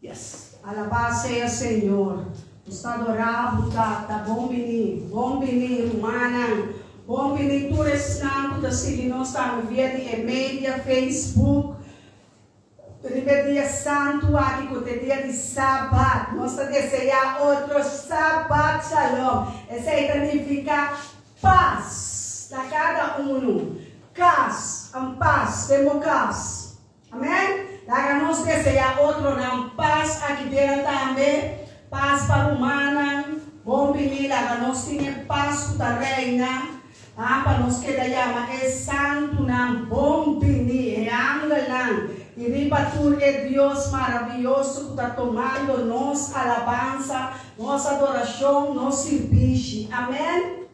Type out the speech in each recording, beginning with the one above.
Yes. Alabá sea Señor. Nos ta adorá Bo, Tata. Bon bini, bon bini, rumannan. Bon bini tur esnan ku ta sigui nos tambe via di e media, Facebook. Riba e dia santu aki ku ta e dia di Sabat, nos ta deseá otro Sabat Shalom. Esei ta nifiká pas na kada unu. Kas, un pas den bo kas. Amen. Laga nos deseá otronan pas aki dera tambe, pas pa rumannan. Bon bini, laga nos tin e pas ku ta reina, ah, pa nos keda yama e santunan bon bini, e angelnan, i riba tur e Dios maravioso ku ta tomando nos alabansa, nos adorashon, nos sirbishi. Amen.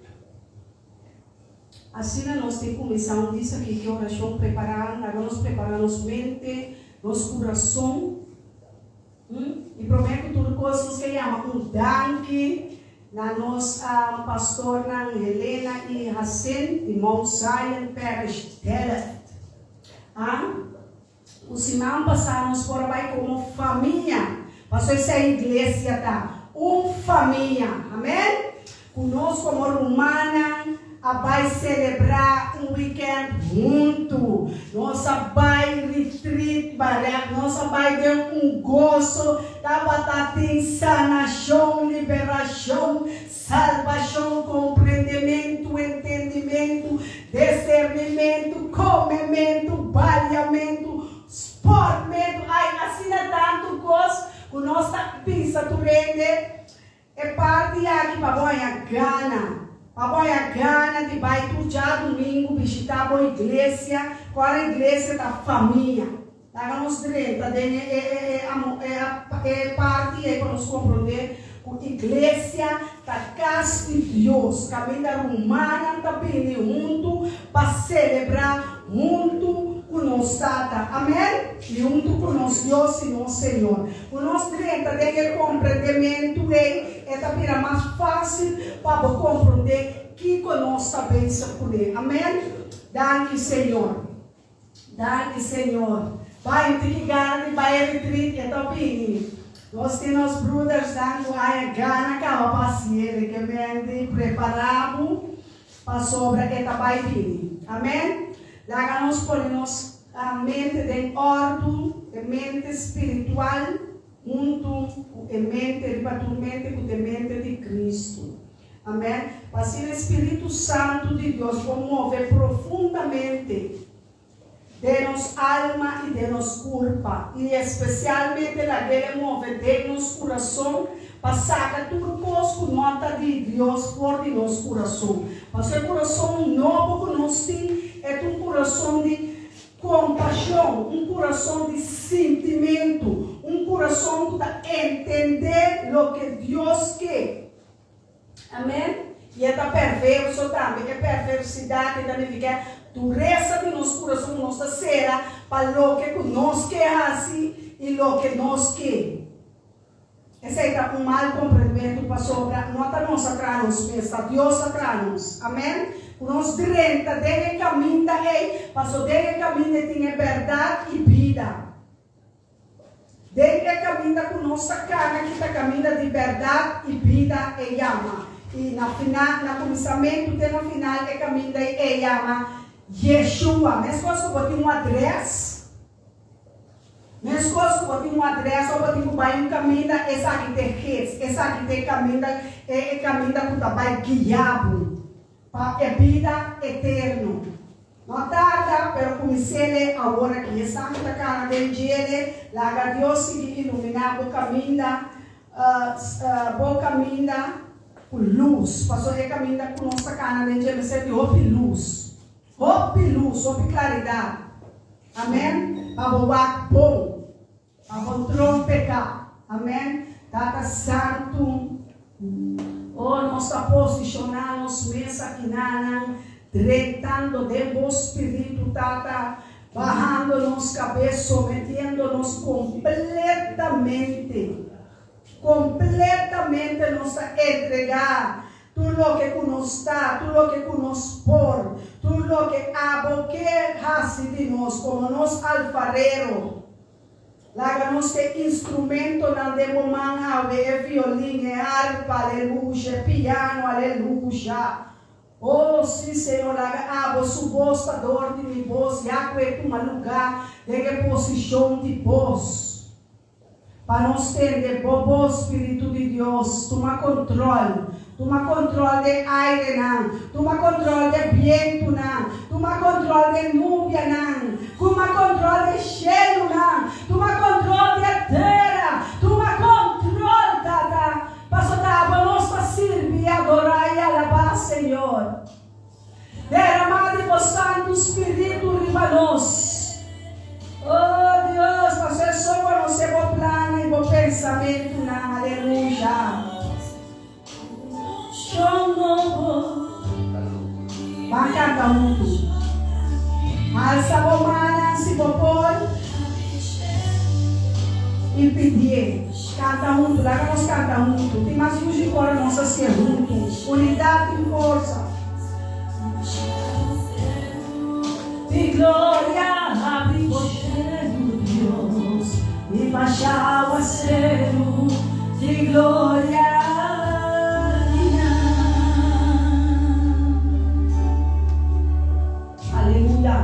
Asina nos tin kuminsá un dis aki ki orashon prepará, laga nos prepará nos mente, nos kurason. I promé ku tur kos nos ke yama un danki na nos pastornan Helena i Hacin di Mount Zion Parish Delft. Un siman pasá nos por a bai komo famia, pasobra esei iglesia ta, un famia. Amèn? Ku nos komo rumannan a bai selebrá un wikènt huntu. Nos a bai retreat barèk, nos a bai den un goso, tabata tin sanashon, liberashon, salbashon, komprendementu, entendimentu, desernimentu, komementu, baliamentu, sportmentu, ai asina tantu kos ku nos ta bisa tur hende. E parti aki pa bo haña gana, pa bo haña gana di bai tur djadumingu bishitá bo iglesia, ku ora iglesia ta famia. Laga nos drenta den e e e e e parti ei pa nos komprondé ku iglesia ta kas di Dios, kaminda rumannan ta bini huntu pa selebrá huntu ku nos Tata. Amèn? I huntu ku nos Dios i nos Señor. Ku nos drenta den e komprendementu ei, e ta bira mas fásil pa bo komprondé kiko nos ta bezig kuné. Amèn? Danki, Señor. Danki, Señor. Bai, tin ki gana di bai e retreat, e ta bini. Nos tin nos broedersnan ku haña gana kaba pa hasié, ke men di prepará bo pasobra e ta bai bini. Amèn? Laga nos pone nos mente den òrdu, e mente spiritual huntu ku e mente riba tur mente ku ta e mente di Kristu. Amèn. Pa asina e Spiritu Santu di Dios por move profundamente den nos alma i den nos kurpa, i espesialmente lag'el e move den nos kurason pa saka tur kos ku no ta di Dios for di nos kurason. Pasobra e kurason nobo ku nos tin e ta un kurason di kompashon, un kurason di sintimentu, un kurason ku ta entendé loke Dios ke. Amen. I e ta perverso tambe. E perversidad ei ta nifica duresa di nos curason cu nos ta cera pa loke cu nos ke haci i loke nos ke. Esei ta un mal comprendimento pasobra no ta nos a traha nos mes, ta Dios a traha nos. Amen. Cu nos drenta den e caminda ei, paso den e caminda ei tin e berdad i bida. Den e kaminda ku nos ta kana ki ta kaminda di bèrdat i bida e yama. I na final, na kuminsamentu te na final e kaminda ei e yama Yeshua. Meskos ku bo tin un adrès, meskos ku bo tin un adrès òf bo tin ku bai un kaminda, esaki ta e gids, esaki ta e kaminda, e kaminda ku ta bai guia bo. Pa e bida eterno. No tarda, pero kumins'é awor aki. Esnan ku ta kana den djele, laga Dios sigui iluminá bo kaminda, bo kaminda ku lus. Pasobra e kaminda ku nos ta kana den dje mester di hopi lus. Hopi lus, hopi klaridat. Amèn. Pa bo wak bon. Pa bo trompeká. Amèn. Tata Santu, o nos ta posishoná nos mes akinanan, drentando den bo Spiritu, Tata, bahando nos kabes, sometiendo nos kompletamente, kompletamente nos ta entregá tur loke ku nos ta, tur loke ku nos por, tur loke abo ke hasi di nos komo nos alfarero. Laga nos ta e instrumentonan den bo man awe, e violin, e arpa, aleluya, e piano, aleluya. Oh, sí, Señor, laga abo su bos ta dor di mi bos, ya ku e tuma lugá den e posishon di bos. Pa nos tende bo bos, Spiritu di Dios, tuma kontrol. Tuma kontrol den airenan, tuma kontrol den bientunan, tuma kontrol den nubianan, tuma kontrol den shelunan, tuma kontrol di e tera, tuma kontrol, Tata, paso ta abo nos ta sirbi, adorá i alabá, Señor. Derama di bo Santu Spiritu riba nos. Oh Dios, pasobra e so konosé bo plannan i bo pensamentunan. Aleluya. Ban kanta huntu. Alsa bo mannan si bo por i pidié. Kanta huntu, laga nos kanta huntu. Tin mas dushi ku ora nos hasié huntu. Unidat tin forsa. Di gloria habri bo shelu, Dios, i basha awaseru di gloria kinan. Aleluya.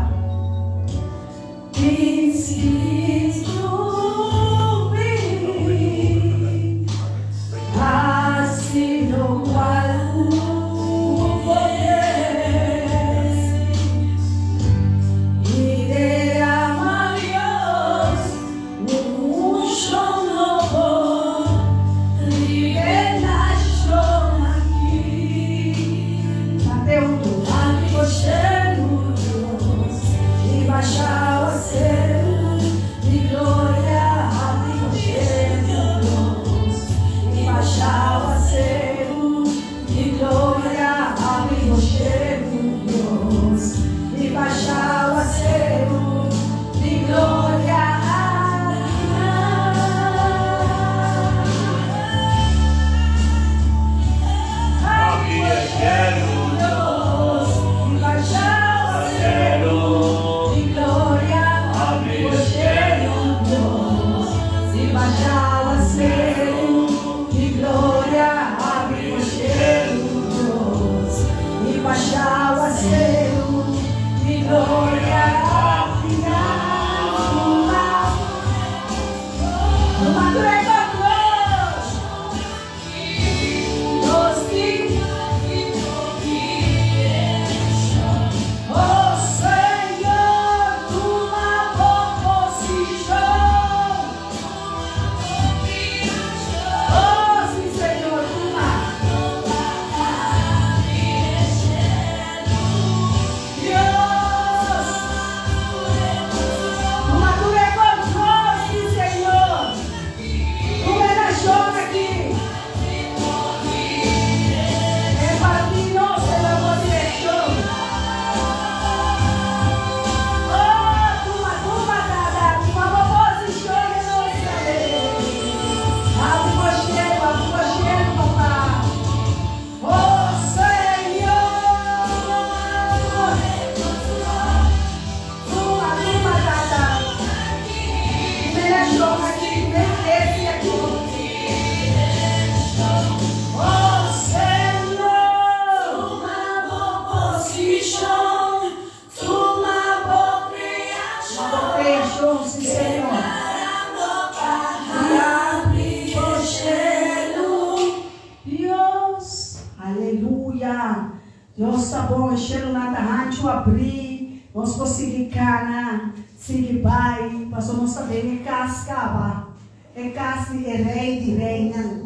Dios ta bon, e shelunan ta hanchu abrí, nos por sigui kana, sigui bai, pasobra nos ta den e kas kaba, e kas di e Rei di reinan.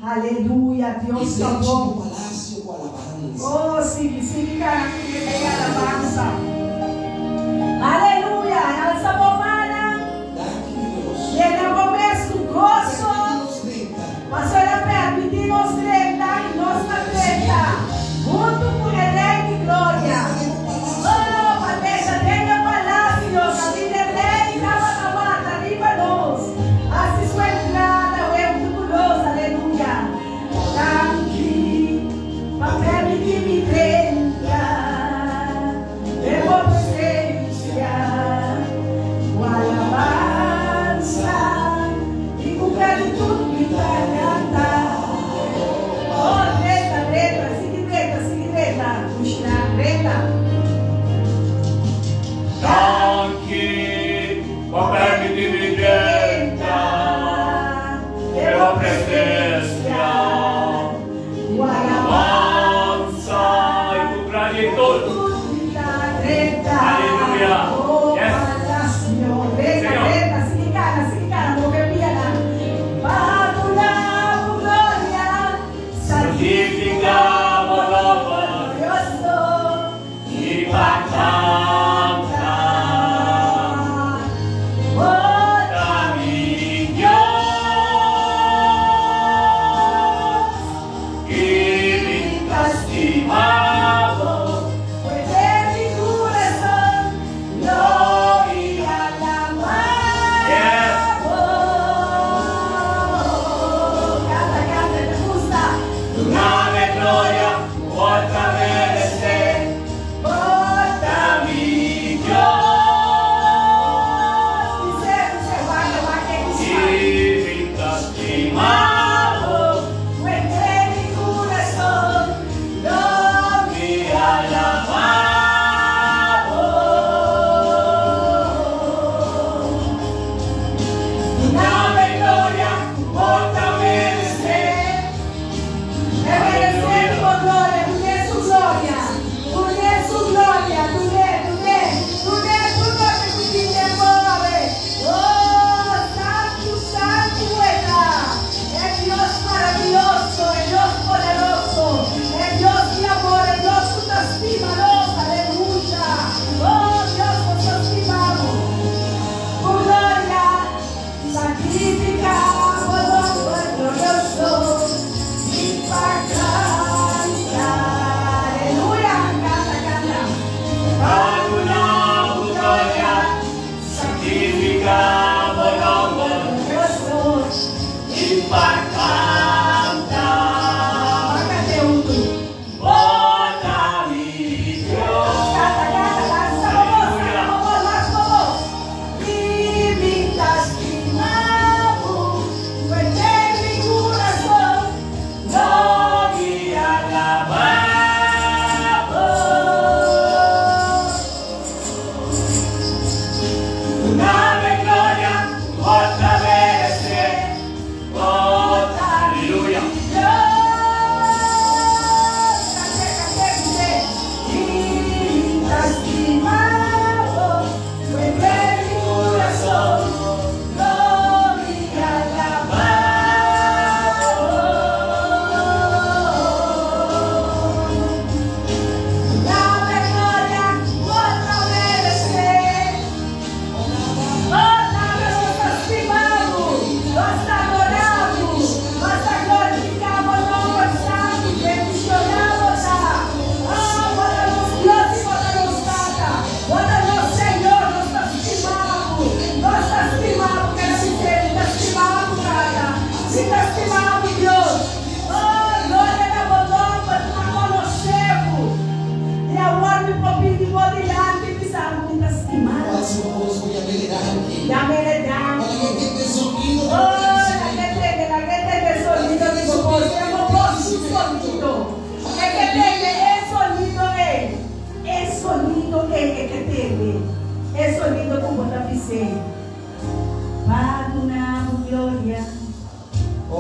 Aleluya, Dios ta bon. Oh, sigui, sigui kana ku e alabansa. Aleluya, alsa bo mannan, yena bo mes ku goso. Pasobra el a permití nos drenta i nos ta drenta huntu ku e Rei di Gloria. Oh, pa drenta den e palasio kaminda e Rei tabata warda riba nos, hasi su entrada huntu ku nos. Aleluya! Danki pa permití mi drenta den bo presensia.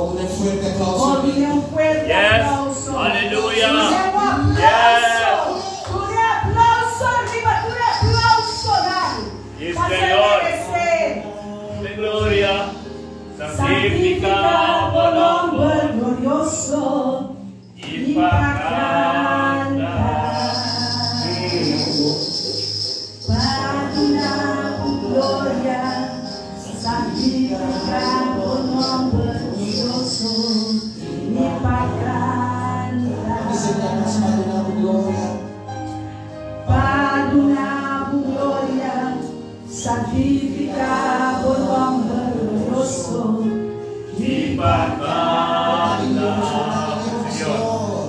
Oh, un fuerte aplauso. Oh, dile un fuerte aplauso. Aleluya. Dile un aplauso. Dile aplauso arriba, dile aplauso, dale. Sí, Pase Señor. merecer. De gloria. Santifica Santifica por nombre glorioso Y y pa' pa' cantar. cantar. Paduna gloria, santifica por nombre glorioso y pa' cantar. Presentamos Padre gloria. Paduna gloria, santifica por nombre glorioso Y pa' cantar. Señor. Señor.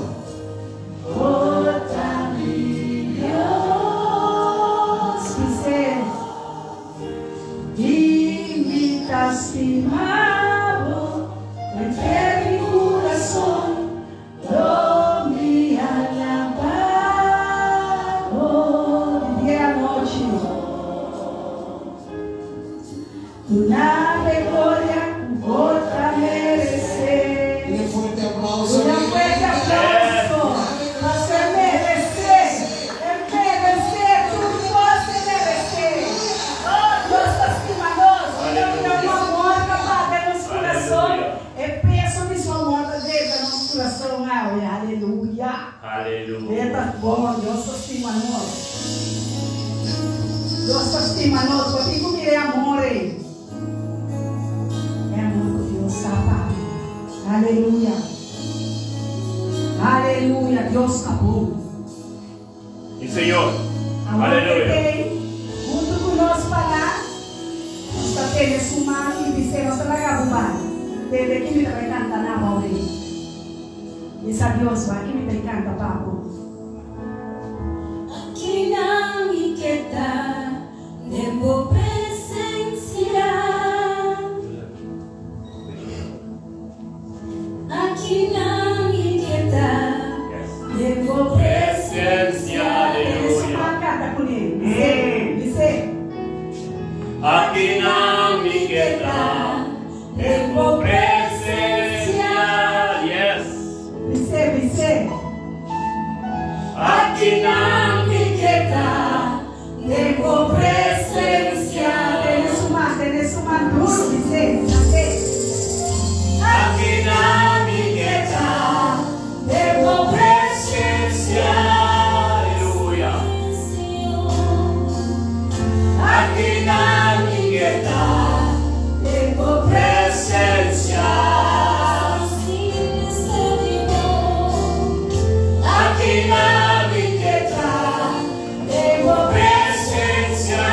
Dios, dice, invitaste entre mi corazón, lo mi alabado de día a noche. Tu nave gloria, gota merece. Un fuerte aplauso. Un fuerte aplauso. Você merece. É merecer. Tudo você merece. Oh, Deus está acima nós. Deus dá uma morta para nosso coração. É peso de sua morte dentro do nosso coração. Aleluia. Aleluya. Eita, bom. Deus está acima nós. Deus está acima nós. Porque comigo é amor. É amor que Deus sabe. Aleluia. Aleluia, Dios ta bon. Sí, Señor. Amor Aleluya. que tin, huntu ku nos para, nos ta tene su man i bisa, nos ta laga bo. Desde ku mi ta kanta na pobre. Bisa Dios, aki mi ta kanta pa bo. Akinan mi ke ta den bo presensia. Akinan mi ke ta den bo presensia. Tene su Aleluya. man kanta kuné. Bisa, bisa. Akinan mi ke ta den bo presensia. Yes. Bisa, bisa. Akinan mi ke ta den bo presensia. Tene su man, tene su man duru, bisa. Bisa. Akinan mi ke ta Den bo presensia. Aleluya. Akinan mi ke ta Den bo presensia. Akinan mi ke ta Den bo presensia.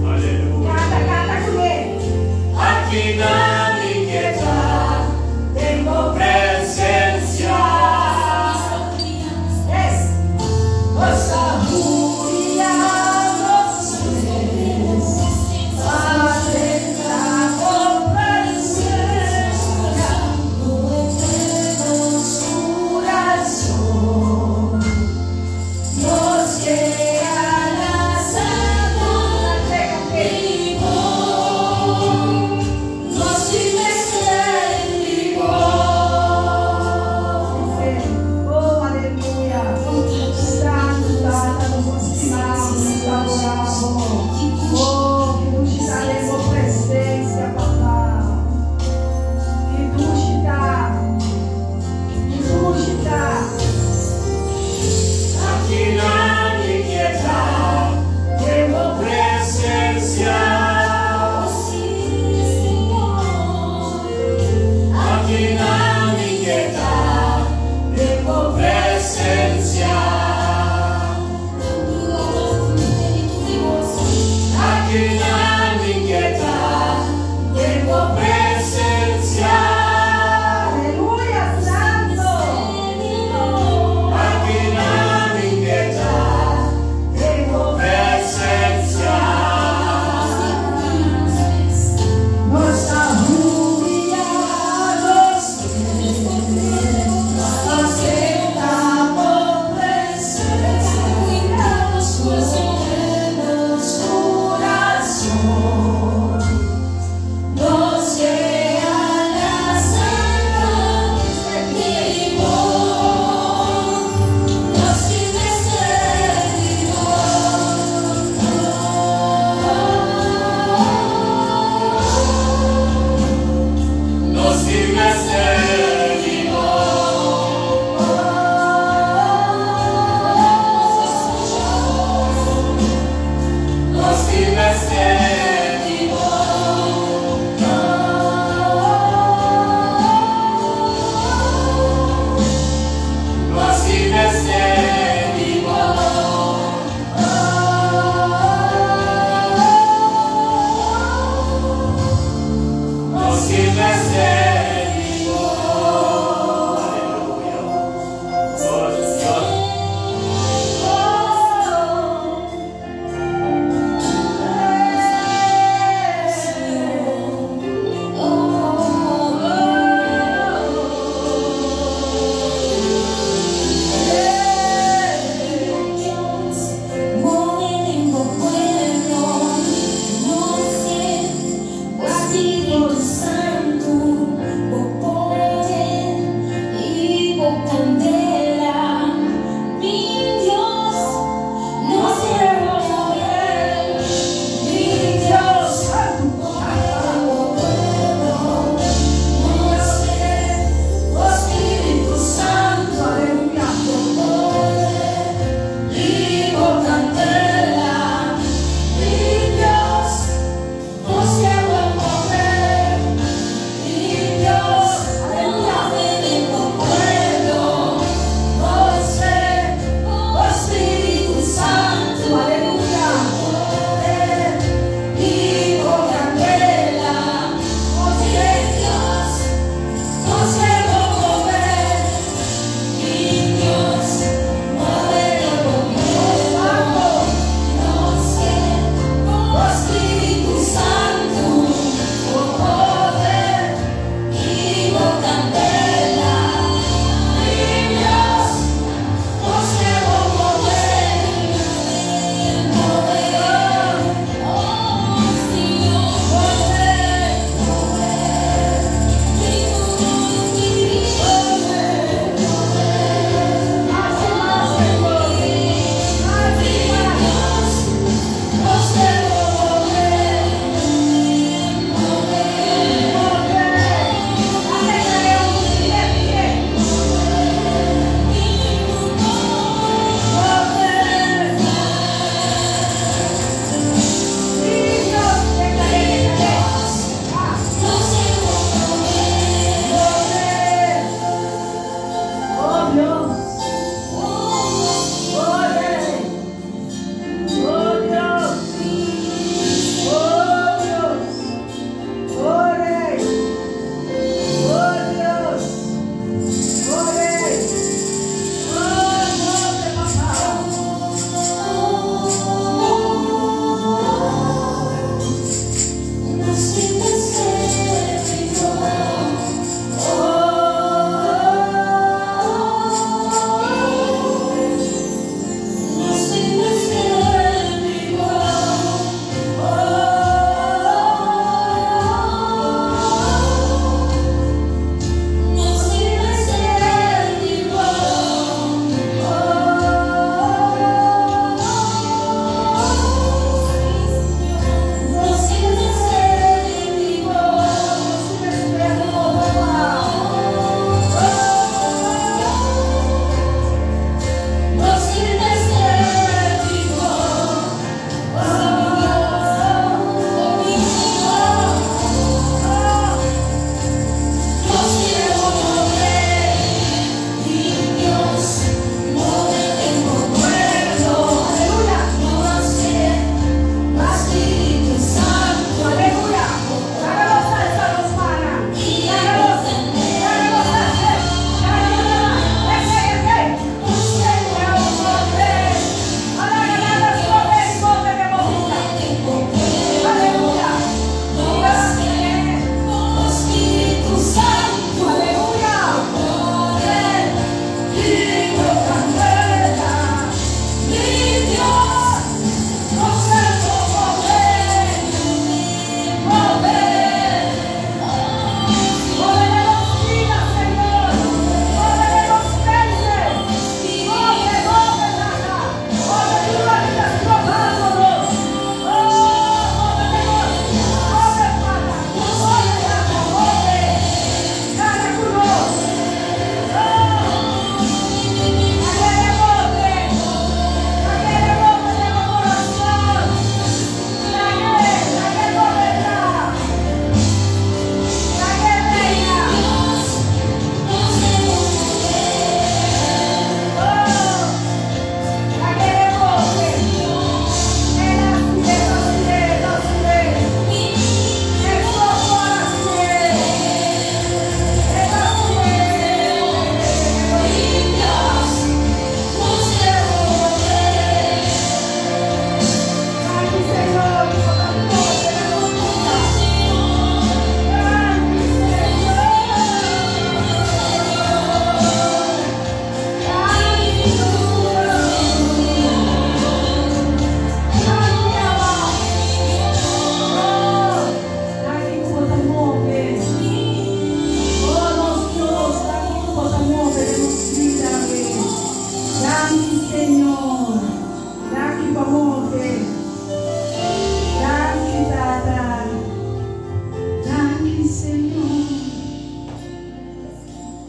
Aleluya. Kanta, kanta kuné. Akinan mi ke ta Den bo presensia. Yes. Nossa Julia, nos Padre, presencia, corazón, Nos queda Cante, cante. Nos Imposible ser mi Aleluya. Dios, Dios. Espíritu Santo.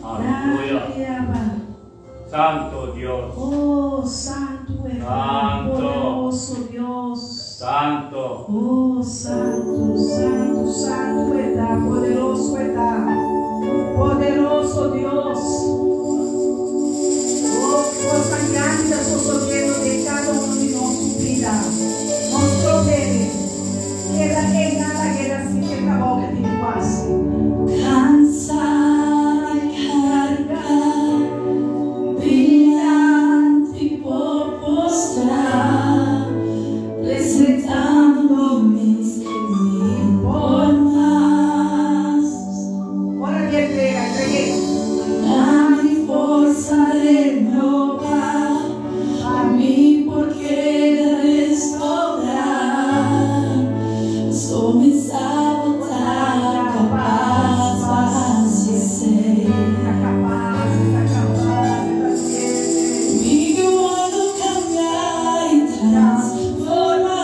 Aleluya. Danki, Abba. Santo Dios. Oh, santu e Santo. poderoso Dios. Santo. Oh, santu, santu, santu e ta, poderoso e ta. Poderoso Dios. Oh, kos grandi ta sosodiendo den kada un di nos bida. Nos protege. Keda en nada, keda sin e trabou ku tin ku hasi. Kansá di karga, bin dilanti bo postrá, presentando mi mes, mi por mas. Ora di entrega, entreg'é. Duna mi forsa renobá, pa mi por keda restourá. So mi sa bo ta kapas pa hasi esei. Ta kapas, ta kapas, ta fiel. Mi ke wòrdu kambiá i transformá.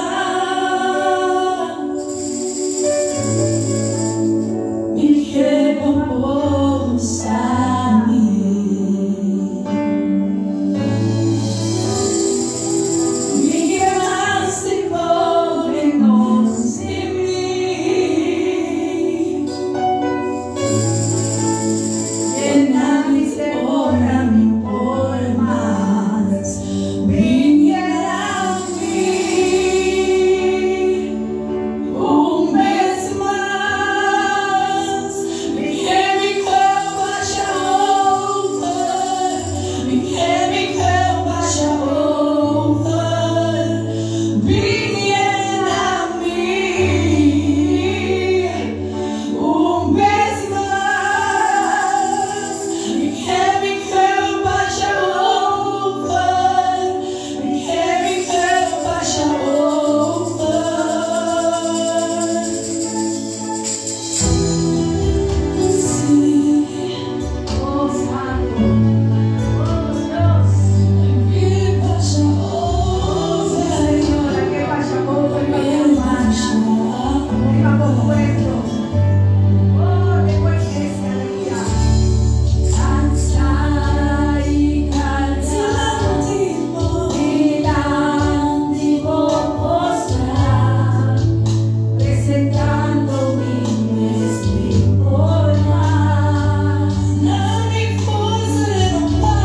Mi ke pa bo usa mi. Mi ke mas di bo, ménos di mi. Yena mi te ora mi por mas. Bin yena mi. Un bes mas. Mi ke mi cup basha over. Mi ke mi cup basha over. Bin yena mi. Un bes mas. Mi ke mi cup basha over. Mi ke mi cup basha over. Sí. Oh, santu. Oh, Dios. Mi basha over. Señor, ke basha over Mi riba basha Riba bo pueblo. Oh, den bo iglesia, aleluya. Kansá i kargá, dilanti bo postrá, presentando mi mes, mi por mas. Duna mi forsa renobá,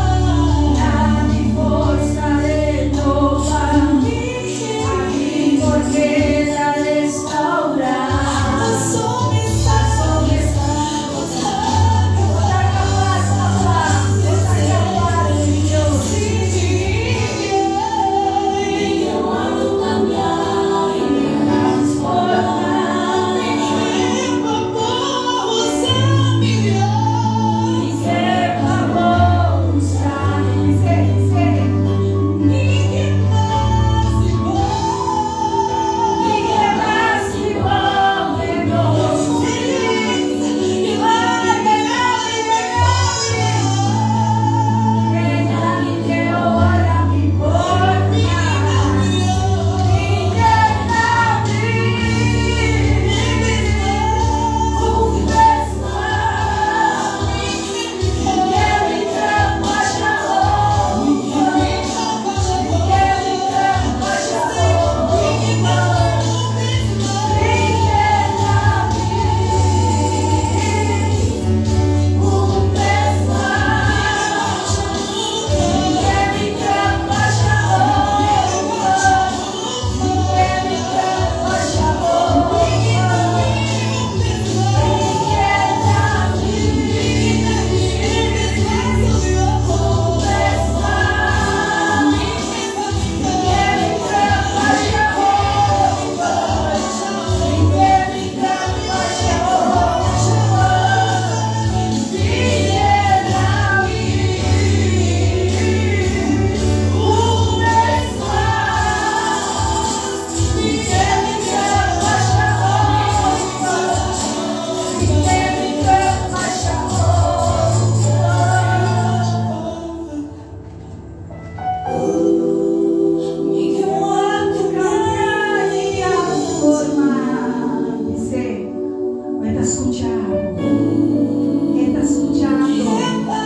duna mi forsa renobá, pa mi por keda restourá. Paso mi sa, bo ta Bo ta kapas, Papa. Bo ta kapas, Dios. Mi ke wòrdu kambiá i transformá. Mi ke pa bo usa mi, Dios. Mi ke pa bo usa mi. Bis'é, bis'é. Mi ke mas di bo. Mi ke mas di bo, ménos di mi. Yena mi te ora mi por mas. Llena mi. Un bes mas. Mi ke mi cup basha over. Mi ke mi cup basha over. Llena mi. Un bes mas. Mi ke mi cup basha over. Mi ke mi cup basha over. Llena mi. Un bes mas. Mi ke mi cup basha over. Mi ke mi cup basha over. Llena mi. Un bes mas. Mi ke mi cup basha over. Mi ke mi cup basha over. Mi ke wòrdu kambiá i Transformá. Bis'é, e ta skuchando. E ta skuchando.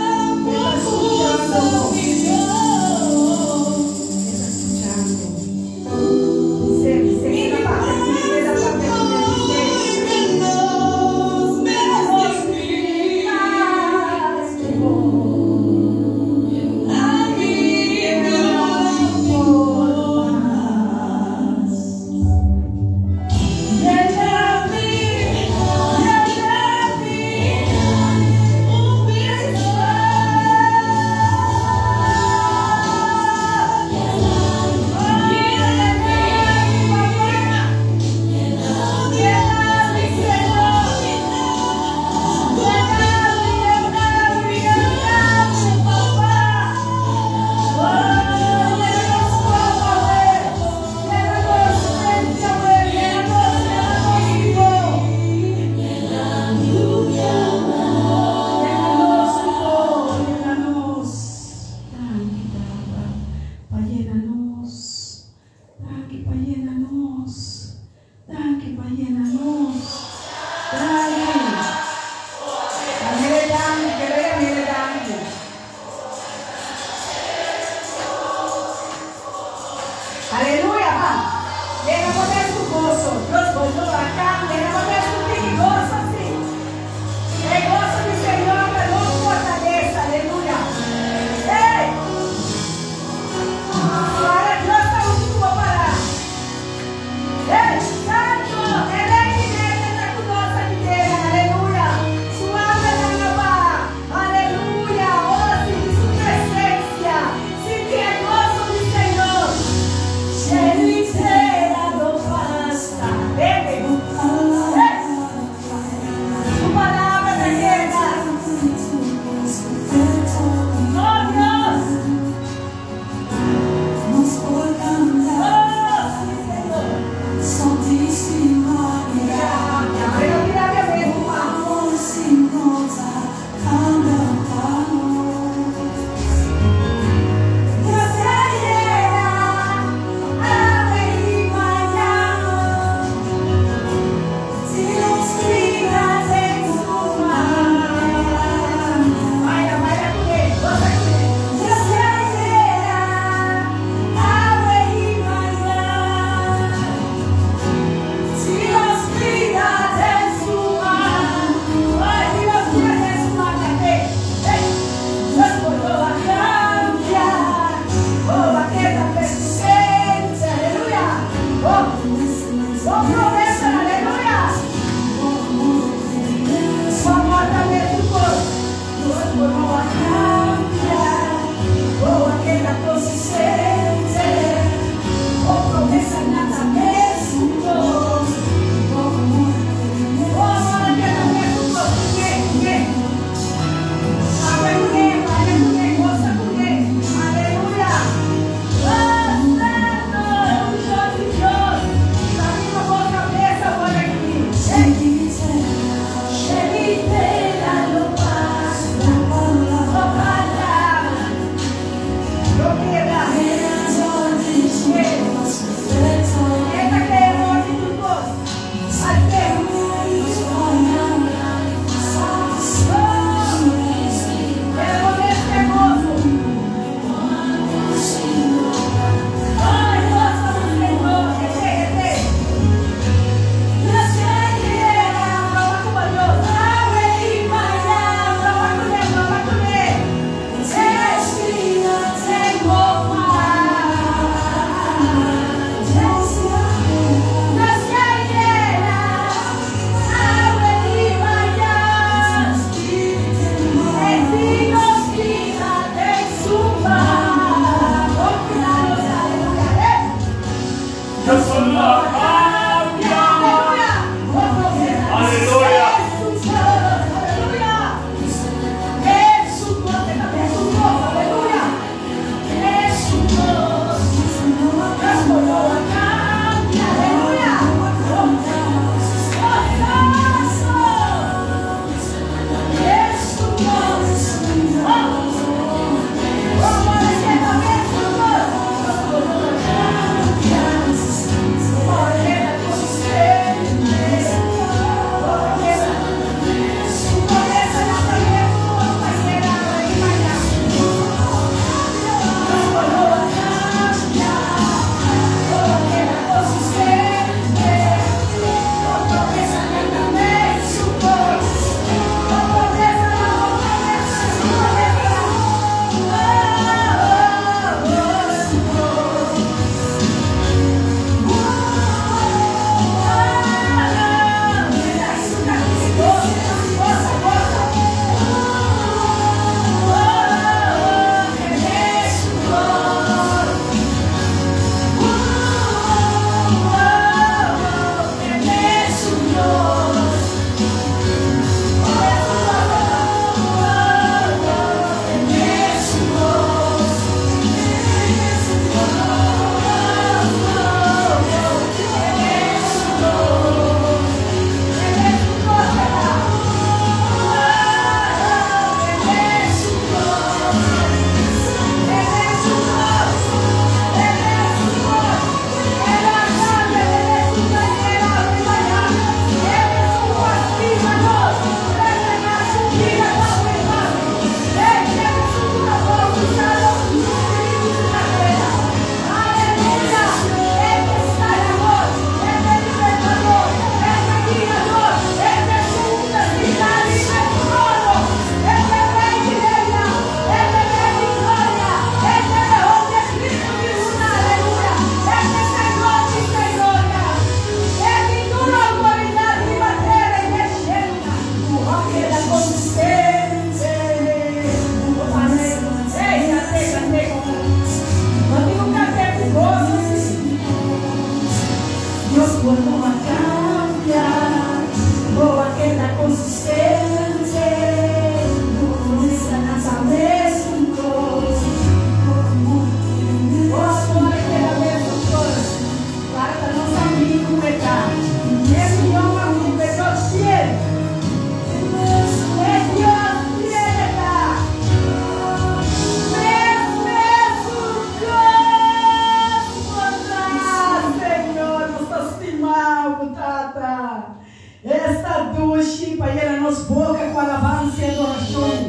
boka ku alabansa i adorashon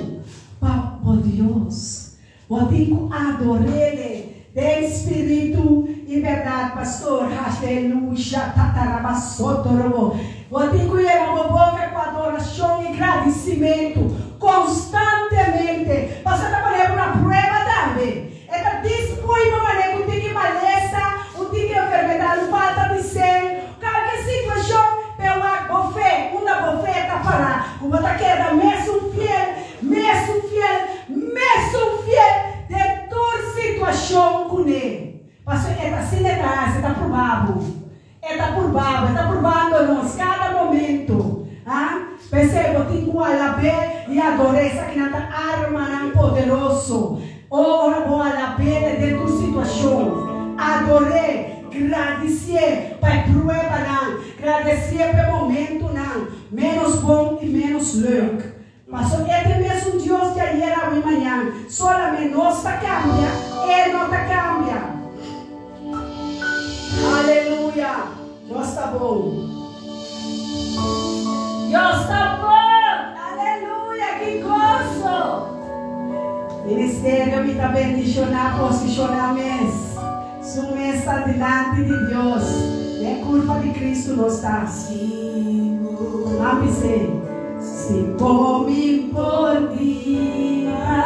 pa bo Dios. Bo tin ku ador'Ele den spiritu i bèrdat. Pastor, Haleluya, tatarabasotorobo. Bo tin ku yena bo boka ku adorashon i gradisimentu konstantemente. Pasobra ta pone bo na prueba tambe. E ta dispui pa manera ku tin ki malesa, un tin ki enfermedat, un falta di sèn, kalke situashon, p'e wak bo fe, unda bo fe ta pará, ku bo ta keda mesun fiel, mesun fiel, mesun fiel den tur situashon kuné. Pasobra e ta asina e ta hasi, e ta pruba bo. E ta purba bo, e ta purbando nos kada momento. Ha? P'esei bo tin ku alab'é i ador'é. Esakinan ta armanan poderoso. Ora bo alab'é den tur situashon, ador'é, gradisié pa e pruebanan, gradesié pa e momentunan ménos bon i ménos leuk. Pasobra e ta e mesun Dios di ayer, awe i mañan. Solamente nos ta kambia, e no ta kambia. Aleluya! Dios ta bon. Dios ta bon! Aleluya! Ki goso! Ministerio mi ta bendishoná, posishoná mes. Su mes ta dilanti di Dios. Den kurpa di Kristu nos ta. Nan bis'é, Si bo mi por biba,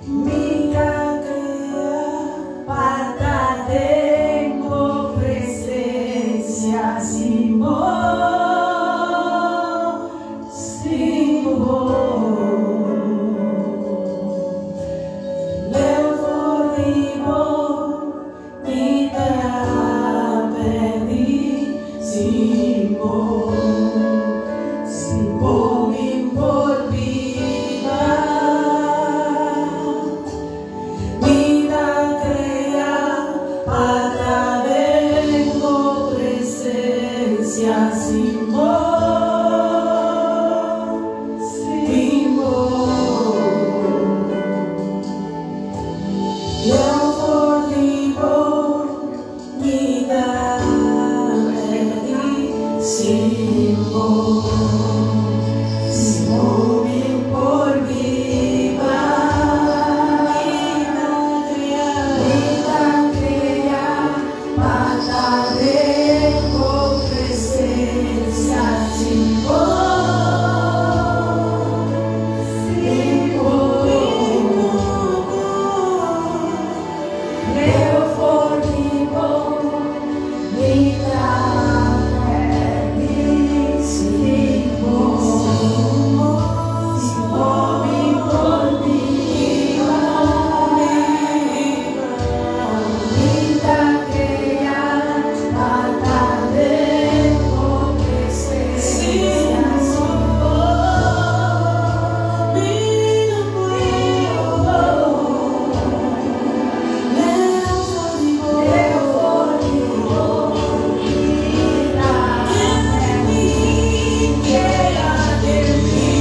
mi ta krea pa ta den bo presensia sin bo, sin bo. Leu for di bo, mi ta perdí sin bo. Si bo mi por biba, mi ta krea pa ta den bo presensia sin bo, sin bo. Leu for di bo, mi ta perdí sin bo. Si bo mi por biba, mi ta krea pa ta den bo presensia sin bo, sin bo. Leu for di bo, mi ta perdí sin bo. Si bo mi por biba, mi ta krea pa ta den bo presensia sin bo. Mi no por. Leu for di bo, Leu for di bo, mi ta perdí. Keda den mi,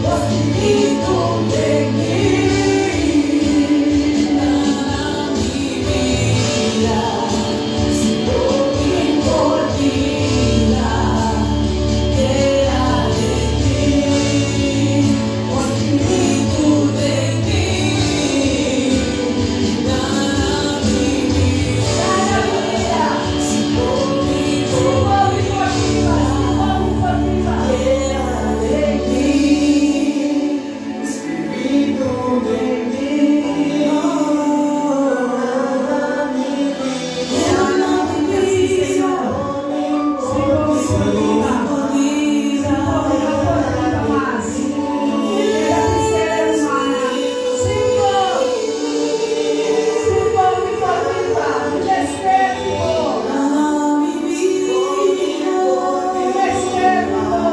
bo spiritu den mi, duna mi bida. Si bo mi por biba, keda den mi, bo spiritu den mi, duna mi bida. Duna mi bida. Si bo mi Si bo mi por biba, si bo mi por biba. Keda den mi, Spiritu den mi, duna mi bida. Si bo mi por biba. Si bo mi no por biba mas. Keda ser humana. Si bo, si bo mi por biba. Mi mester di bo. Mi mester di bo.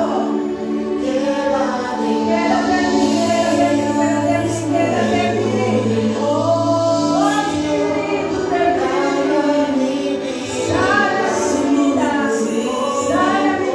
Keda den mi, keda den mi, keda den mi, keda den mi. Oh, Spiritu den mi. Sana mi bida. Sana mi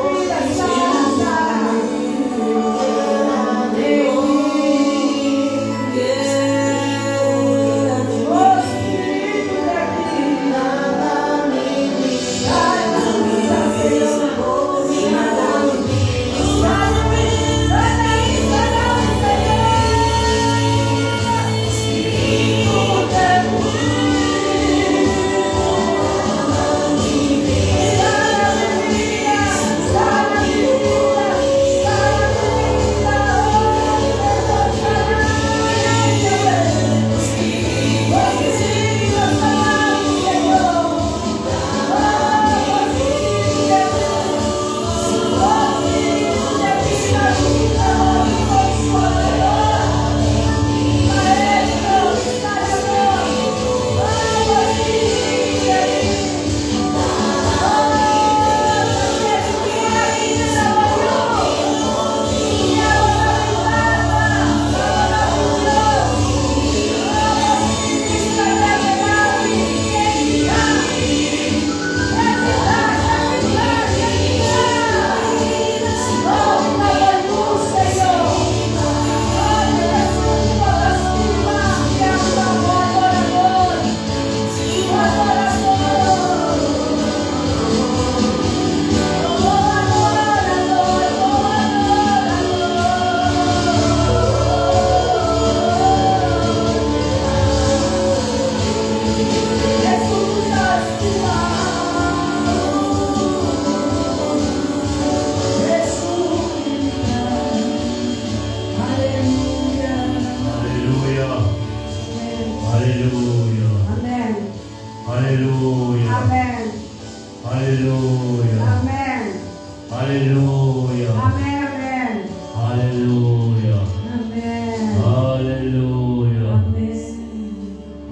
Aleluya. Amen, amen. Aleluya. Amen. Aleluya. Amen.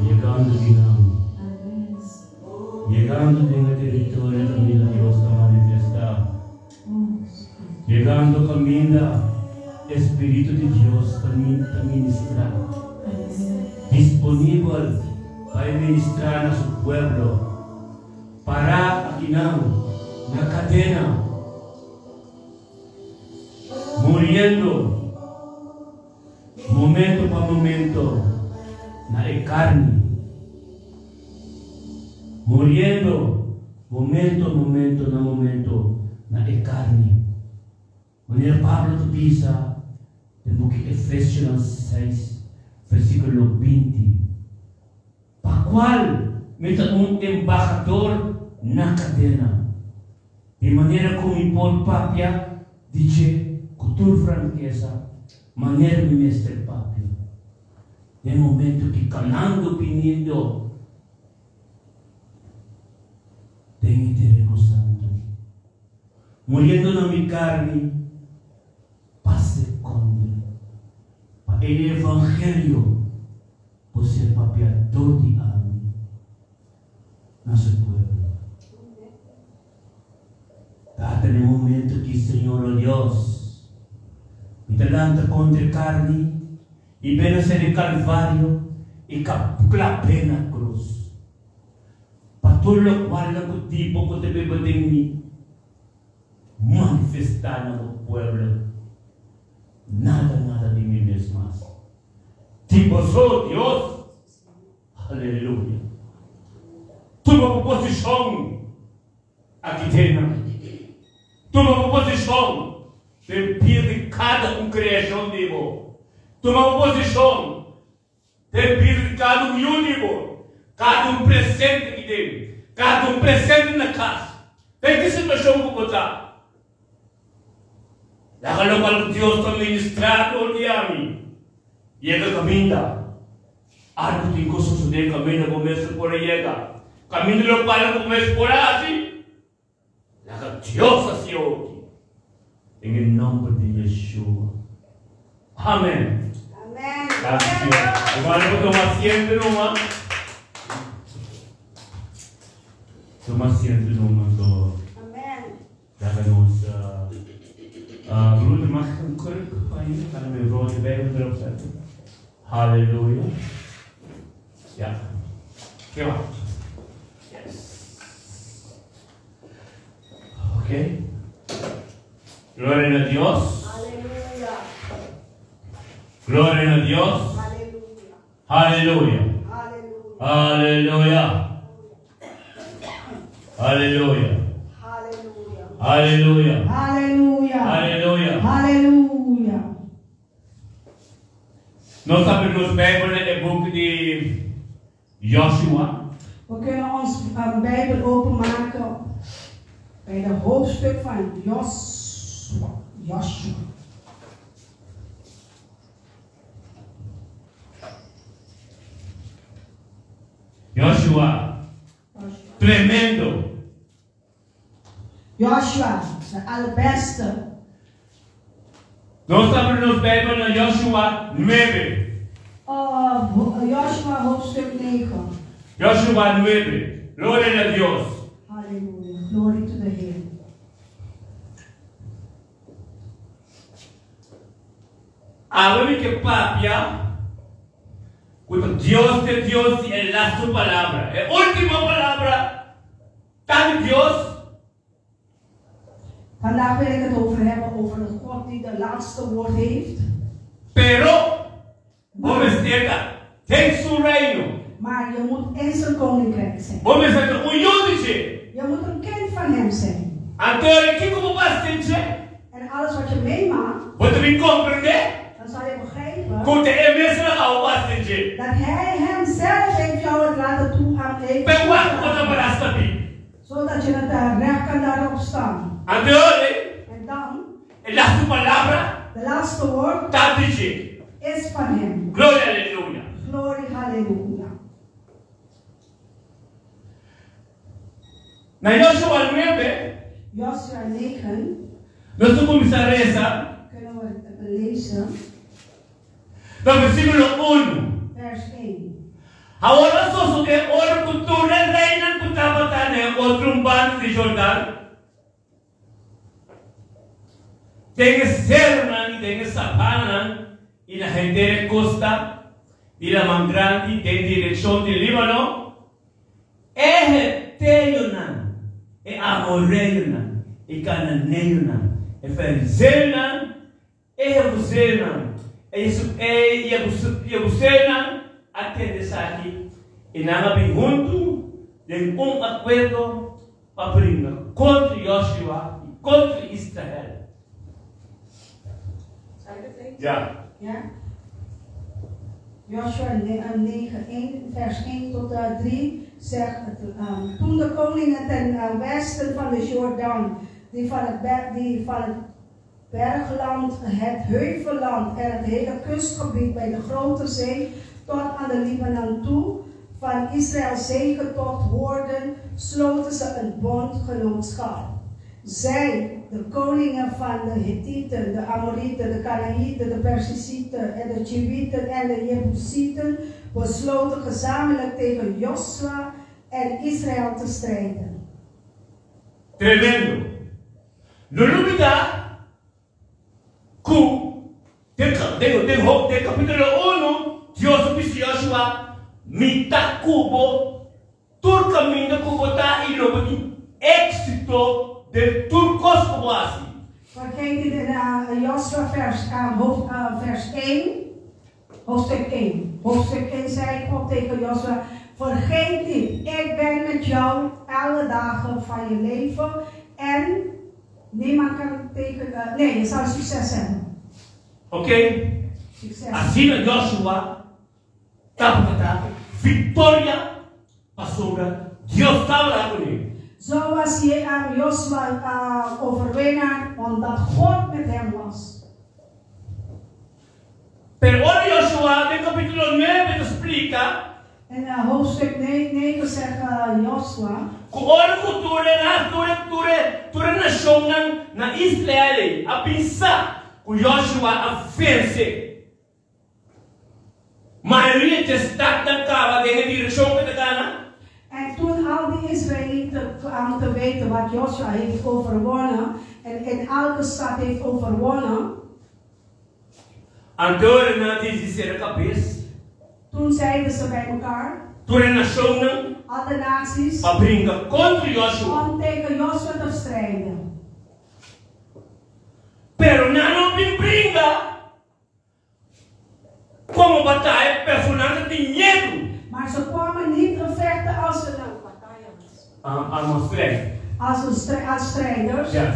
Yegando akinan. Amen. Yegando den e teritorio kaminda Dios ta manifestá. Yegando kaminda e Spiritu di Dios ta ministrá. Disponibel pa e ministrá na su pueblo. Pará akinan na kadena, muriendo momento pa momento na e karni, muriendo momento momento na momento na e karni. Manera Pablo ta bisa den buki Efesionan seis, versíkulo 20, Pa kual mi ta un embahador na kadena, di manera ku mi por papia di dje ku tur frankesa, manera mi mester papia. Den momento ki kanando biniendo den e tereno santu, muriendo na mi karni pa sekonde, pa e evangelio por ser papia dor di ami na su pueblo. Tata, den momento ki, Señor, o Dios, mi ta lanta kontra e karni i bena ser e Kalvario i klap'é na krus, pa tur lokual na ku tipo ku ta biba den mi manifestá na bo pueblo. Nada, nada di mi mes mas. Di boso, Dios. Aleluya. Tuma bo posishon aki den. Tuma bo posishon den pia di kada un kreashon di bo. Tuma bo posishon den pia di kada un yu di bo, kada un presente aki den, kada un presente na kas. Den ki situashon ku bo ta? Laga lokual ku Dios ta ministrá dor di ami yega kaminda. Algu tin ku sosodé kaminda bo mes no por a yega, kaminda lokual ku bo mes por a hasi. Laga Dios hasi oki. Den e nòmber di Yeshua. Amèn. Amèn. Gracias Dios. Hermano por tuma asiento numa. Tuma asiento numa anto. Amèn. Laga nos Broeder, mag ik een kruk van je? Kan ik mijn rode Bijbel erop zetten? Halleluja. Ja. Prima. Yes. Oké. Gloria na Dios. Aleluya. Gloria na Dios. Aleluya. Halleluja. Aleluya. Halleluja. Halleluja. Aleluya. Halleluja. Aleluya. Halleluja. Aleluya. Nos ta habri nos Bijbel na e buki di Joshua. We kunnen ons Bijbel openmaken bij de hoofdstuk van Joshua. Joshua. Joshua. Tremendo. Joshua, de allerbeste. Nos ta habri nos Bijbel na Joshua 9. Joshua hoofdstuk 9. Joshua 9. Gloria na Dios. Halleluja. Glorie to de Heer. Awe mi ke papia ku ta Dios ta Dios di e lastu palabra. E ultimo palabra ta di Dios. Vandaag wil ik het over hebben over de God die de laatste woord heeft. Pero bo mester ta den su reino. Maar je moet in zijn koninkrijk zijn. Bo mester ta un yu di dje. Je moet een kind van hem zijn. Anto kiko bo pasa den dje? En alles wat je meemaakt, Bo ta bin komprendé dan zal je begrijpen ku ta e mes a laga bo pasa den dje. dat hij hemzelf heeft jou het laten toe aan heeft P'e wak ku bo ta pará stabil. Zodat je het daar recht kan daarop staan. Anto e En dan, e lastu palabra de laatste woord ta di dje. is van hem. Gloria aleluya. Glorie, halleluja. Na Joshua 9. Joshua 9. Nos ta kuminsá resa. Kunnen we lezen. Na versíkulo unu. Vers 1. Awor a sosodé ora ku tur e reinan ku tabata na e otro banda di Jordan, den e serunan i den e sabananan i na henter e kosta di Laman Grandi den direkshon di Líbano, E heteonan, e amoreonan, e kananeonan, e ferizeonan, e jebuseonan, e jebuseonan a tende esaki, i nan a bin huntu den un akuerdo pa bringa kontra Joshua i kontra Israel. Ja. Ja. Joshua 9, 1, vers 1 tot 3 zegt het, toen de koningen ten westen van de Jordaan, die van het bergland, het heuvelland en het hele kustgebied bij de grote zee tot aan de Libanon toe, van Israëls zegentocht hoorden, sloten ze een bondgenootschap. Zij, de koningen van de Hittieten, de Amorieten, de Kanaïten, de Persisieten en de Chiwieten en de Jebusieten, besloten gezamenlijk tegen Josua en Israël te strijden. Tremendo! No lubidá ku den den kapítulo unu Dios a bisa Joshua, Mi ta ku bo tur kaminda ku bo ta i lo bo tin éksito den tur kos ku bo hasi. Vergeet niet in Joshua vers, hoofd, vers 1, hoofdstuk 1. Hoofdstuk 1 zei God tegen Joshua, vergeet niet, ik ben met jou alle dagen van je leven en niemand kan tegen, nee, je zal succes hebben. Oké? Okay? Succes. Asina Joshua tabata viktoria pasobra Dios tabata kuné. Zo was Joshua overwinnaar omdat God met hem was. Pero ora Joshua den kapítulo nuebe ta splika. In hoofdstuk 9 zegt Joshua. Ku ora ku tur e tur e tur e tur e nashonnan na Israel ei a bin sa ku Joshua a vense mayoria dje stadnan kaba den e direkshon ku e ta gana. En toen al die Israëlieten kwamen te weten wat Joshua heeft overwonnen en in elke stad heeft overwonnen. Anto ora nan a disi sera kabes. Toen zeiden ze bij mekaar. Tur e nashonnan. Al de naties. Pa bringa kontra Joshua. Om tegen Joshua te strijden. Pero nan no bin bringa komo bataya personan ta tin miedu. Maar ze kwamen niet vechten als een bataya Als strijd. Als een als strijders. Ja.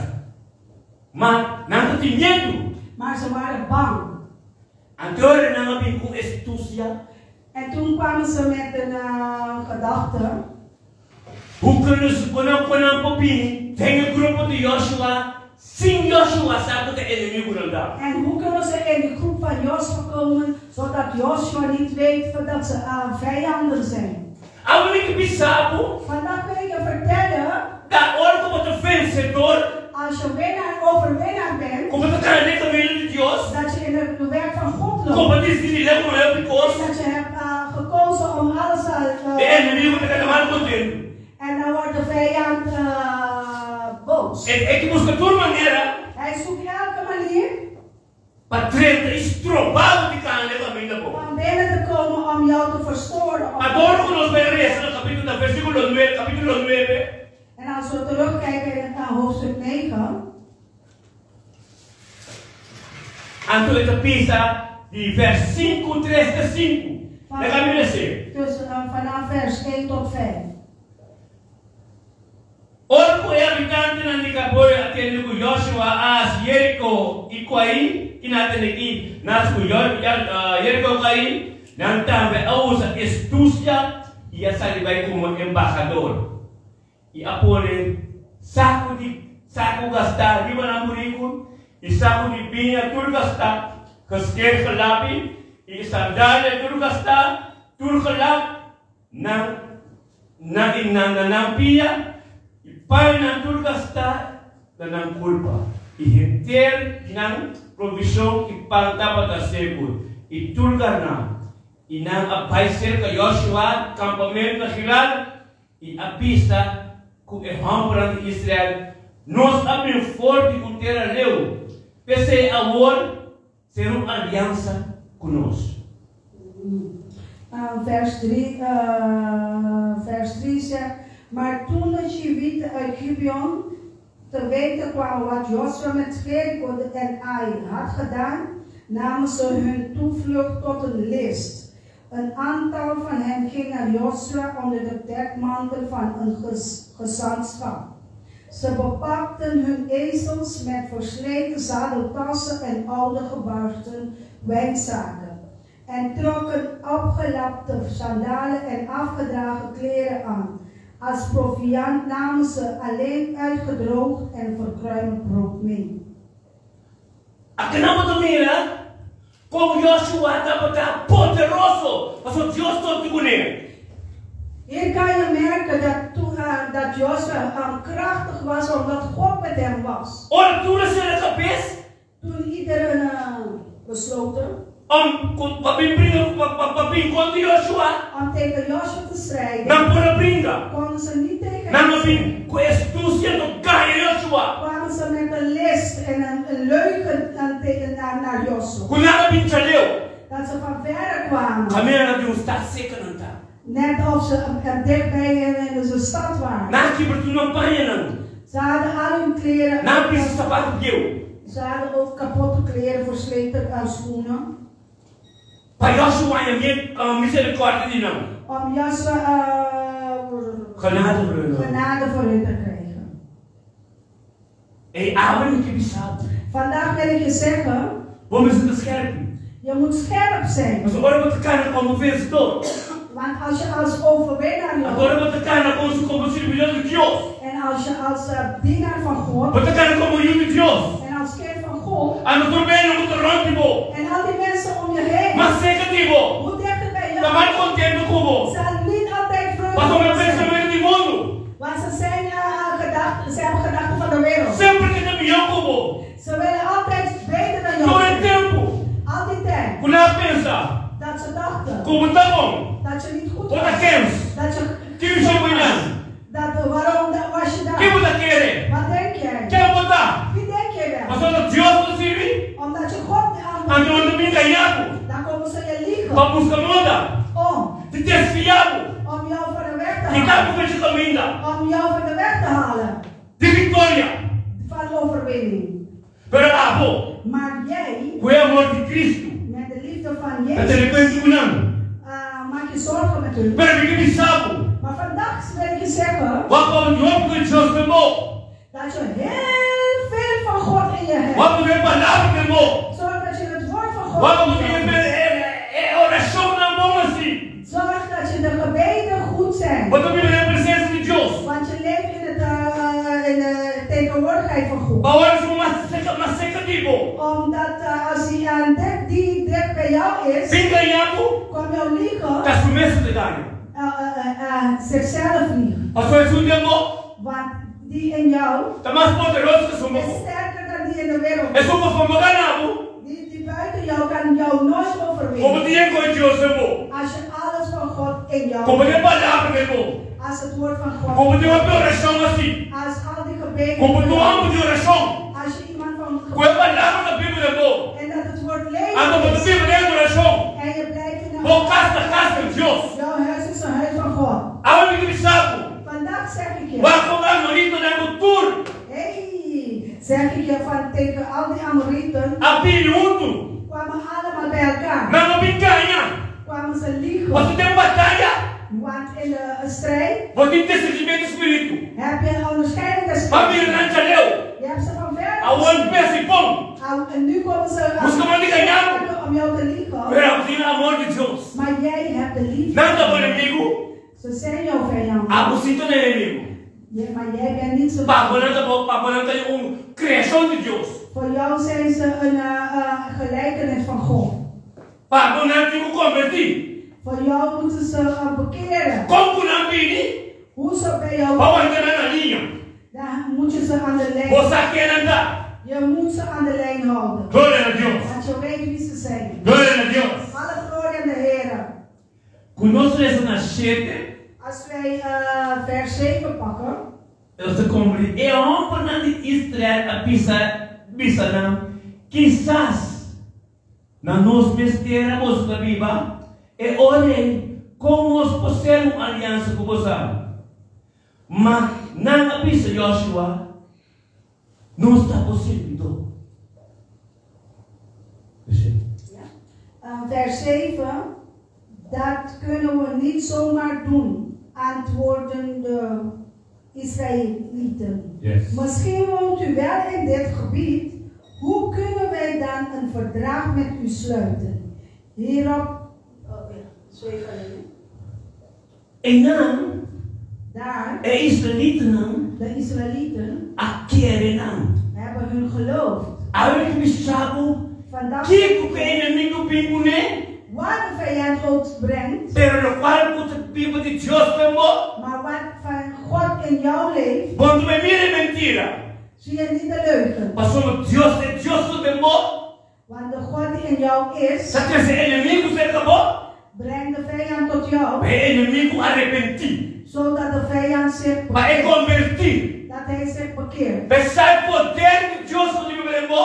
Ma nan ta tin miedu. Maar ze waren bang. Anto ora nan a bin ku estusia. En toen kwamen ze met een gedachte. Hoe kunnen ze kon nan kon nan por bini den e grupo di Joshua sin Joshua sa ku ta enemigunan ta? En hoe kunnen ze in de groep van Joshua komen zodat Joshua niet weet dat ze vijanden zijn? Awe mi ke bisa bo. Vandaag wil ik je vertellen. Ta ora ku bo ta vensedor. Als je winnaar, overwinnaar bent. Ku bo ta kana den kaminda di Dios. Dat je in het werk van God loopt. Ku bo a disidi lei ku mayor di kos. Dat je hebt gekozen om alles E enemigu ta keda mal kontentu. En dan wordt de vijand boos. E e ta buska tur manera. Hij zoekt elke manier. Pa drenta i stroba bo di kana den kaminda bo. Om binnen te komen om jou te verstoren. Ador ku nos bai resa na kapítulo na versíkulo nuebe, kapítulo nuebe. En als we terugkijken in hoofdstuk 9. Anto e ta bisa di vers sinku tres te sinku. Laga mi lese. Dus vanaf vers 1 tot 5. Ora ku e habitantenan di Kaboy a tende ku Joshua a hasi Jeriko i ku Ai, ki nan a tende ki nan hasi ku Jeriko ku Ai, nan tambe a usa estusia i a sali bai komo embahador. I a pone saku di saku gastá riba nan buriku, i saku di biña tur gastá, geskeer gelapi, i sandalia tur gastá, tur gelap, nan nan i nan na nan pia, i pañanan tur gastá na nan kulpa. I henter nan provishon i pan tabata seku, i tur garná. I nan a bai serka Joshua kampamentu na Gilgal, i a bisa ku e hòmbernan di Israel, Nos a bin for di un tera leu, p'esei awor sera un aliansa ku nos. Vers 3, vers 3 zegt, Maar toen de Chivieten uit Gibeon te weten kwamen wat Josua met Jericho en Ai had gedaan, namen ze hun toevlucht tot een list. Een aantal van hen ging naar Josua onder de dekmantel van een gezantschap. Ze bepakten hun ezels met versleten zadeltassen en oude gebarsten wijnzakken. En trokken opgelapte sandalen en afgedragen kleren aan. Als proviand namen ze alleen uitgedroogd en verkruimd brood mee. Akinan bo ta mira kon Joshua tabata poderoso pasobra Dios tabata kuné. Hier kan je merken dat, dat Joshua krachtig was omdat God met hem was. Ora tur a sera kabes. Toen iedereen besloten. Om ku pa bin bringa pa pa bin kontra Joshua. Om tegen Joshua te strijden. Nan por a bringa. Konden ze niet tegen Nan a bin ku estusia no gaña Joshua. Kwamen ze met een list en een leugen tegen naar naar Joshua. Ku nan a bin djaleu. Dat ze van verre kwamen. Kaminda nan bin un stad seka nan ta. Net of ze dichtbij in de stad waren. Nan a kibra tur nan pañanan. Ze hadden al hun kleren. Nan a pisa sapato bieu. Ze hadden ook kapotte kleren, versleten schoenen. Pa Joshua haña misericordia di nan. Om Joshua Genade voor hun. Genade voor hun te krijgen. Ey, awe mi ke bisa bo. Vandaag wil ik je zeggen. Bo mester ta skerpi. Je moet scherp zijn. Pasobra ora bo ta kana komo vensedor. Want als je als overwinnaar loopt. Ora bo ta kana komo komo sirbidor di Dios. En als je als dienaar van God. Bo ta kana komo yu di Dios. En als kind van God. Anto tur bende ku ta rònt di bo. En al die mensen om je heen. Mas serka di bo. Hoe dichter bij jou. Ta mal kontento ku bo. Zal niet altijd vreugde Pasobra nan pensamentu di mundu. Want ze zijn gedachten, ze hebben gedachten van de wereld. Semper ke ta mihó ku bo. Ze willen altijd beter dan jou Tur e zijn. tempu. Al die tijd. Ku nan a pensa. Dat ze dachten. Ku bo ta bon. Dat je niet goed Bo ta was. kens. Dat je Ki mishon bo nan? Dat waarom was je daar? Ki bo ta kere? Wat denk jij? Ken bo ta? Wie denk jij wel? Pasobra ta Dios bo ta sirbi? Omdat je God aanbidt. Anto nan ta bin gaña bo. Dan komen ze je liegen. Pa buska moda. Om. Di desvia bo. Om jou van de weg te Kita halen. bo fecha kaminda. Om jou van de weg te halen. Di viktoria. Van overwinning. Pero abo. Maar jij. Ku e amor di Cristo. Met de liefde van Ta Jezus. tene kuenta ku nan. Maak je zorgen met hun. Pero mi ke bisa bo. Maar vandaag wil ik je zeggen. Wak pa bo hopi ku Dios den bo. Dat je heel veel van God in je hebt. Wak pa bo e palabra den bo. Zorg dat je het woord van God Wak pa bo in je e hebt. e orashonnan bon hasi. Zorg dat je de gebeden goed zijn. Bo ta biba den presensia di Dios. Want je leeft in het in de tegenwoordigheid van God. Pa ora su mas seka mas seka di bo. Omdat als hij aan dicht, die dicht bij jou is. Bin gaña bo. Kom jou liegen. Ta su mes ta gaña. Zichzelf liegen. Pasobra esun den bo. Want die in jou. Ta mas poderoso ku esun Is bo. sterker dan die in de wereld. Esun bo for no gana bo. Die, die buiten jou kan jou nooit overwinnen. Komo tin e koe Dios den bo. Als je alles van God in jou Komo tin e palabra den bo. Als het woord van God. Komo tin hopi orashon hasi. Als al die gebeden. Komo tin un homber di orashon. Als je iemand van Ku e palabra ta biba den bo. En dat het woord leven Anto bo ta is. biba den orashon. En je blijft in de Bo kas ta kas di Dios. Jouw huis is een huis van God. Awe mi ke bisa bo. Vandaag zeg ik je. Wak kon amoritonan ku tur. Hey, zeg ik je van tegen al die Amorieten. A bini huntu. Kwamen allemaal bij elkaar. Nan a bin gaña. Kwamen ze liegen. Pasobra den bataya. Want in de strijd. Bo tin discernimento di spiritu. Heb je een onderscheiding des Bo a mira nan djaleu. Je hebt ze van ver Awor gezien. pensa i bon. En nu komen ze Buska man di gaña bo. om jou te liegen. Pero abo tin amor di Dios. Maar jij hebt de liefde. Nan ta bo enemigu. Ze zijn jouw vijanden. Abo si ta nan enemigu. Ja, maar jij bent niet zo. Pa bo nan ta bo, pa bo nan ta un creacion di Dios. Voor jou zijn ze een gelijkenis van God. Pa bo nan tin ku converti. Voor jou moeten ze bekeren. Kon ku nan bini? Hoe ze bij jou. Bo wanta nan na liña. Dan moet je ze aan de lijn. Bo sa ken nan ta. Je moet ze aan de lijn houden. Gloria na Dios. Want je weet wie ze zijn. Gloria na Dios. Alle glorie aan de Heer. Ku nos lesa na 7, Als wij vers 7 pakken. E ta kumpli. E hòmbernan di Israel a bisa bisa nan, Kisas na nos mes tera boso ta biba, e ora ei kon nos por sera un aliansa ku boso? Ma nan a bisa Joshua, Nos ta bo sirbidó. Vers 7, Dat kunnen we niet zomaar doen, antwoordden de Israëlieten. Yes. Misschien woont u wel in dit gebied. Hoe kunnen wij dan een verdrag met u sluiten? Hierop, oh ja, 7 alleen. Einan, Daar, e israelitanan de Israëlieten a kere nan. hebben hun geloofd. Awe mi ke bisa bo, Vandaag, kiko ku e enemigu bin kuné, wat de vijand ook brengt, pero lokual ku ta biba di Dios den bo, maar wat van God in jou leeft, bo no ta bai mira e mentira. zie je niet de leugen. Pasobra Dios, e Dios ku den bo, Want de God die in jou is, ta trese e enemigu serka bo, brengt de vijand tot jou, pa e enemigu arepentí, zodat de vijand zich pa e bekeert. konvertí. Dat hij zich bekeert. Pa e sa e poder di Dios ku ta biba den bo,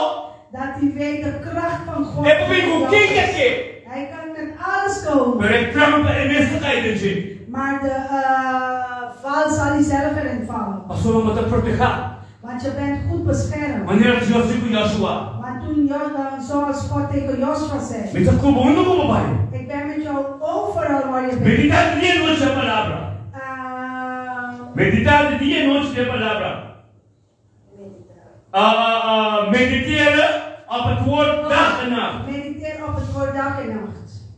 Dat hij weet de kracht van God. e por bin die in ku jou ken is. ke, Hij kan met alles komen. pero e trampa e mes ta kai den dje. Maar de val zal hij zelf erin vallen. Pasobra bo ta protehá. Want je bent goed beschermd. Manera Dios di ku Joshua. Want toen zoals God tegen Joshua zei. Mi ta ku bo unda ku bo bai. Ik ben met jou overal waar je bent. Meditá di dia i nochi e palabra. Meditá di dia i nochi e palabra. Mediteer op het woord dag en nacht. Mediteer op het woord dag en nacht.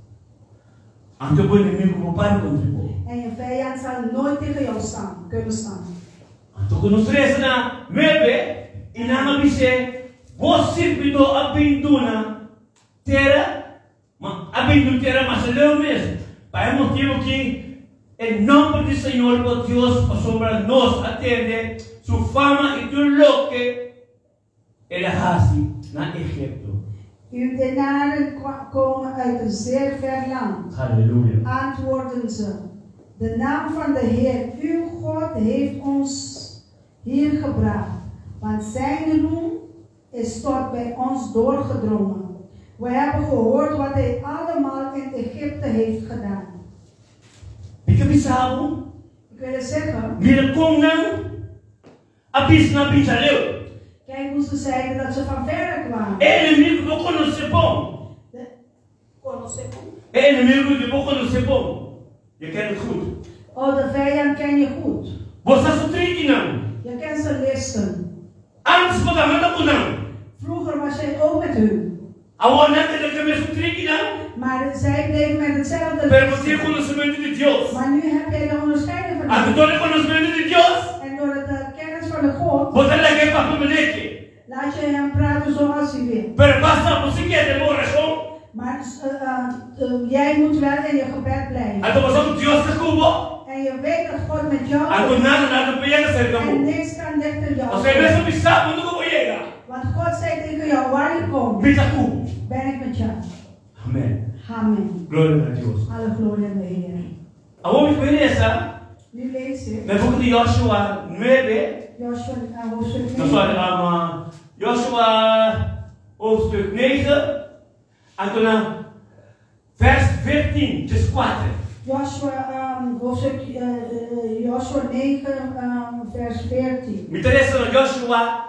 Anto bo enemigu por para kontra bo. En je vijand zal nooit tegen jou staan, kunnen staan. Anto ku nos resa na nuebe i nan a bis'é, Bo sirbidó a bin duna tera, ma a bin duna tera mas leu mes. Pa e motibu ki e nòmber di Señor bo Dios, pasobra nos a tende su fama i tur loke el a hasi na Egipto. Uw dienaren komen uit een zeer ver land, Haleluya. antwoordden ze. De naam van de Heer, uw God, heeft ons hier gebracht, want zijn roem is tot bij ons doorgedrongen. We hebben gehoord wat hij allemaal in Egypte heeft gedaan. Mi ta bisa bo, Ik wil je zeggen, mira kon nan a bisa nan bin djaleu. Kijk hoe ze zeiden dat ze van verre kwamen. E enemigu bo konosé bon. De, konosé bon? E enemigu di bo konosé bon. Je kent het goed. Oh, de vijand ken je goed. Bo sa su trikinan. Je kent zijn listen. Antes bo ta manda ku nan. Vroeger was jij ook met hun. Awor nan ta keda mesun trikinan. Maar zij bleven met hetzelfde Pero bo tin listen. konosementu di Dios. Maar nu heb jij de onderscheiding van Anto God. dor e konosementu di Dios, En door de kennis van de God, bo ta laga e papia manera. laat je hem praten zoals hij wil. Pero basta bo si keda den bo orashon. Maar jij moet wel in je gebed blijven. Anto bo sa ku Dios ta ku bo. En je weet dat God met jou Anto is. nada nada no por yega serka bo. En niks kan dichter jou. Pasobra e mes a bisa bo unda ku bo yega. Want God zei tegen jou, waar je komt, Mi ta ku bo. ben ik met jou. Amen. Amen. Gloria na Dios. Alle glorie aan de Heer. Awor mi por lesa Nu lees ik na buki di Joshua nuebe. Joshua hoofdstuk No 9. sorry, Joshua hoofdstuk 9. Anto na vers 14, djes kuater. Joshua, hoofdstuk Joshua 9, vers 14. Mi ta lesa na Joshua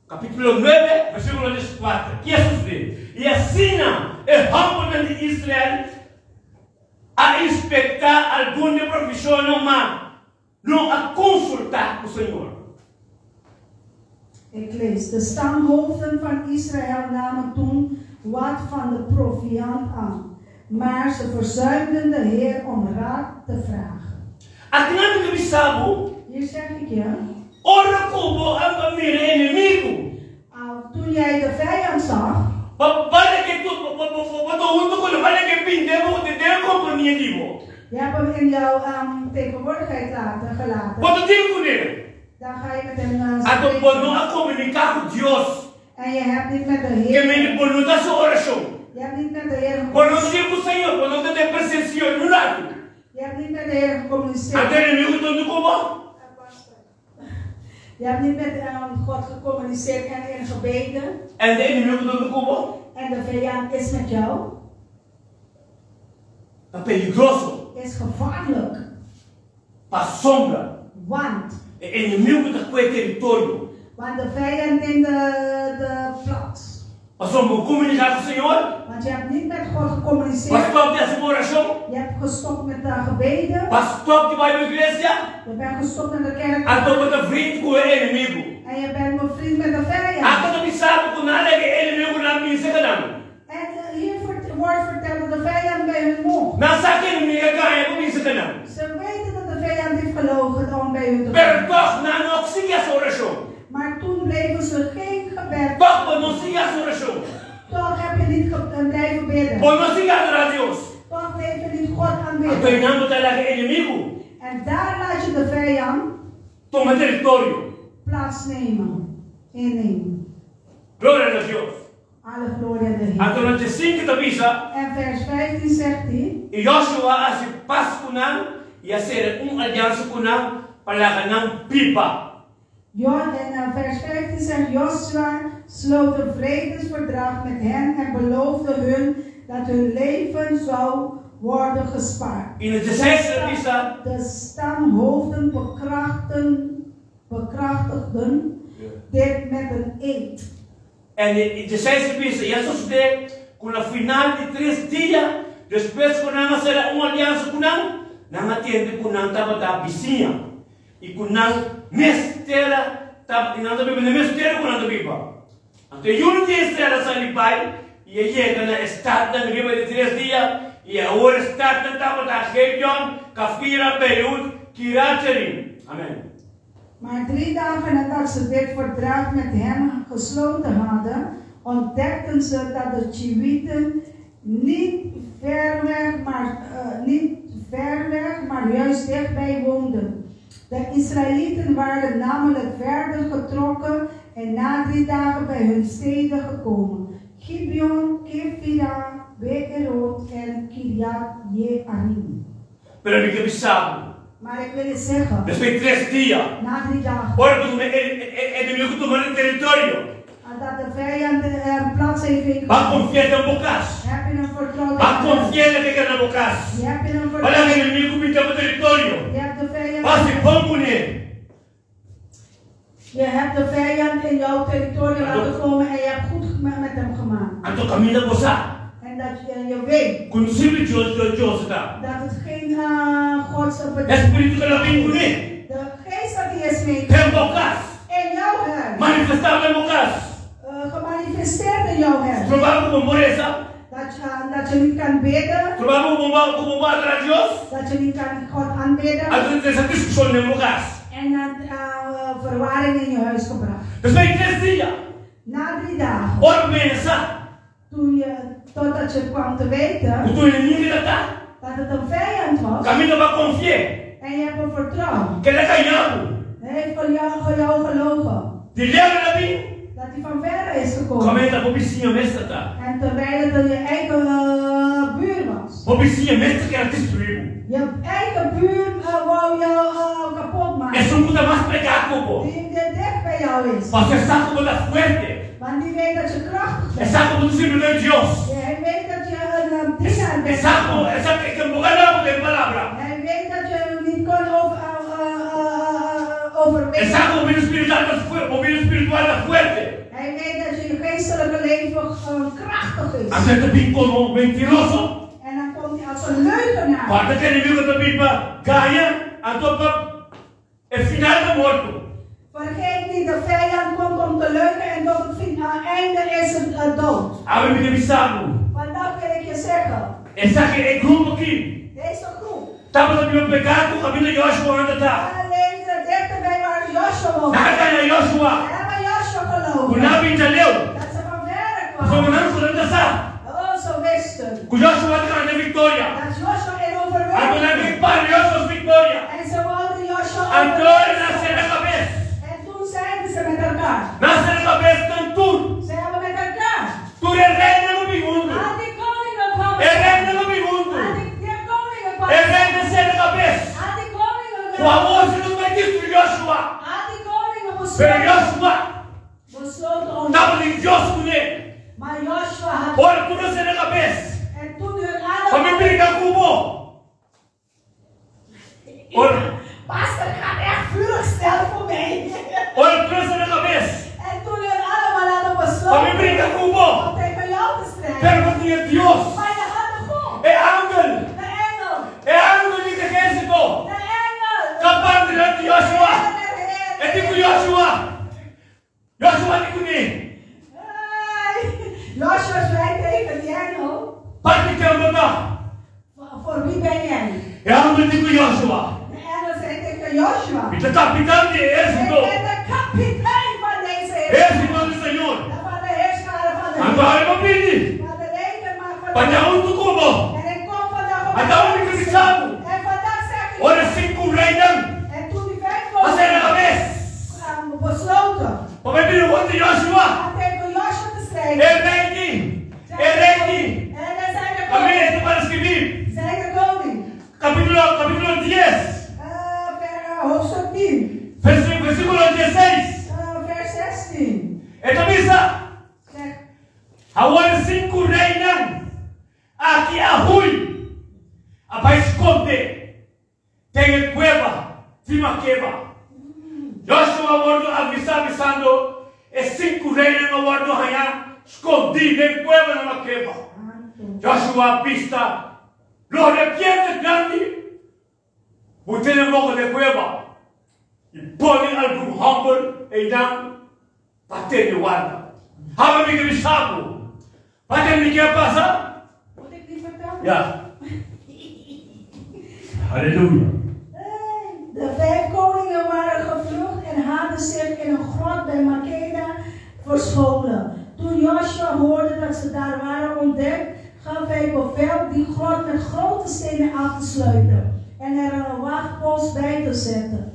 capítulo 9, versículo 14. Ki a sosodé? I asina e hòmbernan di Israel a inspektá algun di e provishonnan, ma no a konsultá ku Señor. Ik lees, De stamhoofden van Israël namen toen wat van de proviand aan, maar ze verzuimden de Heer om raad te vragen. Akinan mi ta bisa bo, Hier zeg ik je, ora ku bo a mira e enemigu, toen jij de vijand zag, bo banda ke tu, bo, bo, bo ta huntu ku nan, banda ke binde bo den e kompania di bo. Je hebt hem in jouw tegenwoordigheid laten, gelaten. Bo ta deal ku ne. Dan ga je met hem Anto bo spreken. no a komuniká ku Dios. En je hebt niet met de Ke Heer. men bo no ta hasi orashon. Je hebt niet met de Heer Bo no gecommuniceerd. tin ku Señor, bo no ta den presensia niun ratu. Je hebt niet met de Heer gecommuniceerd. Anto enemigu ta unda ku bo? Je hebt niet met God gecommuniceerd en in gebeden. En de enemigu ta unda ku bo? En de vijand is met jou. Ta peligroso. Is gevaarlijk. Pasobra. Want, E enemigu ta kue teritorio. want de vijand neemt de plaats. Pasobra bo komuniká ku Señor. Want je hebt niet met God Bo a gecommuniceerd. stòp di hasi bo orashon. Je hebt gestopt met de gebeden. Bo a stòp di bai bo iglesia. Je bent gestopt met de kerk. Anto bo ta vriend ku e enemigu. En je bent bevriend met de vijand. Ata ta bisa bo ku nan a laga e enemigunan bin serka nan. En hier wordt verteld dat de vijand bij hun mocht. Nan sa ku e enemigu a gaña pa bin serka nan. Ze weten dat de vijand heeft gelogen om bij hun te Pero komen. tòg nan no sigui hasi orashon. Maar toen bleven ze geen gebed. Tòg bo no sigui hasi orashon. Toch heb je niet blijven bidden. Bo no sigui adorá Dios. Toch bleef je niet God Anto aanbidden. einan bo ta laga e enemigu En daar laat je de vijand tuma teritorio. plaatsnemen. Innemen. Gloria na Dios. Alle glorie aan de Heer. Anto na diesinku ta bisa. En vers 15 zegt hij. I Joshua a hasi pas ku nan i a sera un aliansa ku nan pa laga nan biba. Jo, en vers 15 zegt, Joshua sloot een vredesverdrag met hen en beloofde hun dat hun leven zou worden gespaard. I na diesseis ta bisa. De stamhoofden bekrachtigden dit met een eed. En e diesseis ta bisa, i a sosodé ku na final di tres dia, despues ku nan a sera un aliansa ku nan, nan a tende ku nan tabata bisiña, i ku nan mes tera tabata, i nan ta biba na mes tera ku nan ta biba. Anto e yu di Israel a sali bai, i a yega na e statnan riba di tres dia, i awor e statnan tabata Gibeon, Kafira, Beirut, Kirat-Jearim. Amen. Maar 3 dagen nadat ze dit verdrag met hem gesloten hadden, ontdekten ze dat de Chiwieten niet ver weg, maar, niet ver weg, maar juist dichtbij woonden. De Israëlieten waren namelijk verder getrokken en na 3 dagen bij hun steden gekomen. Gibeon, Kefira, Beerot en Kiriat Jearim. Pero mi ke bisa bo. Maar ik wil je zeggen, Despues di tres dia, na 3 dagen, ora ku e enemigu tuma nan teritorio, dat de vijand plaats heeft ingenomen. Bo a konfia den bo kas. Heb je hem vertrouwd? Bo a konfia den ke na bo kas. Je hebt hem Bo a laga vertrouwd. enemigu bin den bo teritorio. Je hebt de vijand. Bo a hasi bon kuné. Je hebt de vijand in jouw territorium laten komen en je hebt goed met hem gemaakt. Anto kaminda bo sa. En dat je weet Ku no sirbi Dios, Dios, Dios ta. dat het geen Gods E spiritu ku el a bin kuné. De geest dat hij is mee. Den bo kas. In jouw huis. Manifestá den bo kas. Gemanifesteerd in jouw huis. Strobá bo ku bo por resa. Dat je niet kan bidden. Strobá bo ku bo por adorá Dios. Dat je niet kan God aanbidden. Anto ta diskushon den bo kas. En dat verwarring in je huis gebracht. Despues di tres dia. Na 3 dagen. Ora bo menasá. Toen je, totdat je kwam te weten. Ku ta un enemigu e ta. Dat het een vijand was. Kaminda bo a konfi'é. En je hebt hem vertrouwd. Ku el a gaña bo. Hij heeft van jou gelogen. Di leu el a bin. Dat hij van verre is gekomen. Kaminda bo bisiña mes ta ta. En terwijl het je eigen buur was. Bo bisiña mes ta kier destruí bo. Je eigen buur wou jou kapot maken. Esun ku ta mas pegá ku bo. Die dicht bij jou is. Pasobra e sa ku bo ta fuerte. Want die weet dat je krachtig bent. E sa ku bo ta sirbidó di Dios. Hij weet dat je een dienaar bent. E sa ku, e sa ku bo ka gana bo den palabra. Hij weet dat je niet kon overwinnen. E sa ku bo bida spiritual ta fuerte, bo bida spiritual ta fuerte. Hij weet dat je geestelijke leven krachtig is. Anto e ta bin komo mentiroso. En dan komt hij als een leugenaar. Kòrda ku enemigu ta bin pa gaña, anto pa e final ta morto. Vergeet niet, de vijand komt om te leugen en tot het einde is het dood. Awe mi ke bisa bo. Vandaag wil ik je zeggen. Esaki e grupo aki. Deze groep. Tabata biba pegá ku kaminda Joshua anda ta. Alle leefden dichter bij waar Joshua woonde. Nan a gaña Joshua. Ze hebben Joshua gelogen. Ku nan a bin djaleu. Dat ze van verre Pasobra kwamen. nan ku nan ta sa. Oh, ze wisten. Ku Joshua ta gana viktoria. Dat Joshua in Anto overwinning. nan ke para Joshua su viktoria. En ze wilden Joshua Anto overwinnen. nan a sera kabes. En toen zeiden ze met elkaar. Nan a sera kabes nan tur. Ze Awor si nos bai destruí Joshua. Al die koningen Pero besloten, Joshua besloten om. tabatin Dios kuné. Maar Joshua had. Ora tur a sera kabes. En toen hun Pa mi alle. bringa ku bo. Ora, Pastor gaat echt vurig stellen voor mij. ora tur a sera kabes. En toen hun allemaal hadden Pa mi besloten bringa ku bo. om tegen jou te strijden. Pero bo tin Dios. Maar je had de God. E angel. De engel. E angel di ehérsito. De engel. Kampante dilanti Joshua. De Heer E di ku Joshua. Joshua di kuné. Hey. Joshua zei tegen die engel. Pa ken bo ta. Voor wie ben jij? E angel di ku Joshua. De engel zei tegen Joshua. Mi ta kapitan di Ik ehérsito. ben de kapitein van deze heer. Ehérsito di Señor. Van de heerscharen van de Anto Heer. ami a bini. Van de legermacht van Pa de ta Heer. huntu ku bo. En ik kom vandaag op Anto mi ke bisa bo. En vandaag zeg ik. Ora sinku reinan. En toen die vijf A sera koningen kabes. kwamen besloten. Pa bai bringa kontra Joshua. Om tegen Joshua te E strijden. rei di. E rei di. En dan zei de Amèn. koning. Ta para skirbi. Zei de koning. Kapítulo 10. Hoofdstuk 10. Versíkulo 16. Vers 16. E ta bisa. Zeg, Awor sinku reinan. Aki a hui. A bai skonde. Den e kueba. Di Makeda. Joshua a wòrdu avisá bisando, E sinku reinan a wòrdu hañá skondí den kueba na Makeda. Joshua a bisa, Lo repente grandi, but'é den boka di e kueba i pone algun hòmber einan pa tene warda. Haba mi ke bisa bo, pa tende ke a pasa? Moet ik die vertellen? Ja. Aleluya. De vijf koningen waren gevlucht en hadden zich in een grot bij Makeda verscholen. Toen Joshua hoorde dat ze daar waren ontdekt, gaf hij bevel die grot met grote stenen af te sluiten en er een wachtpost bij te zetten.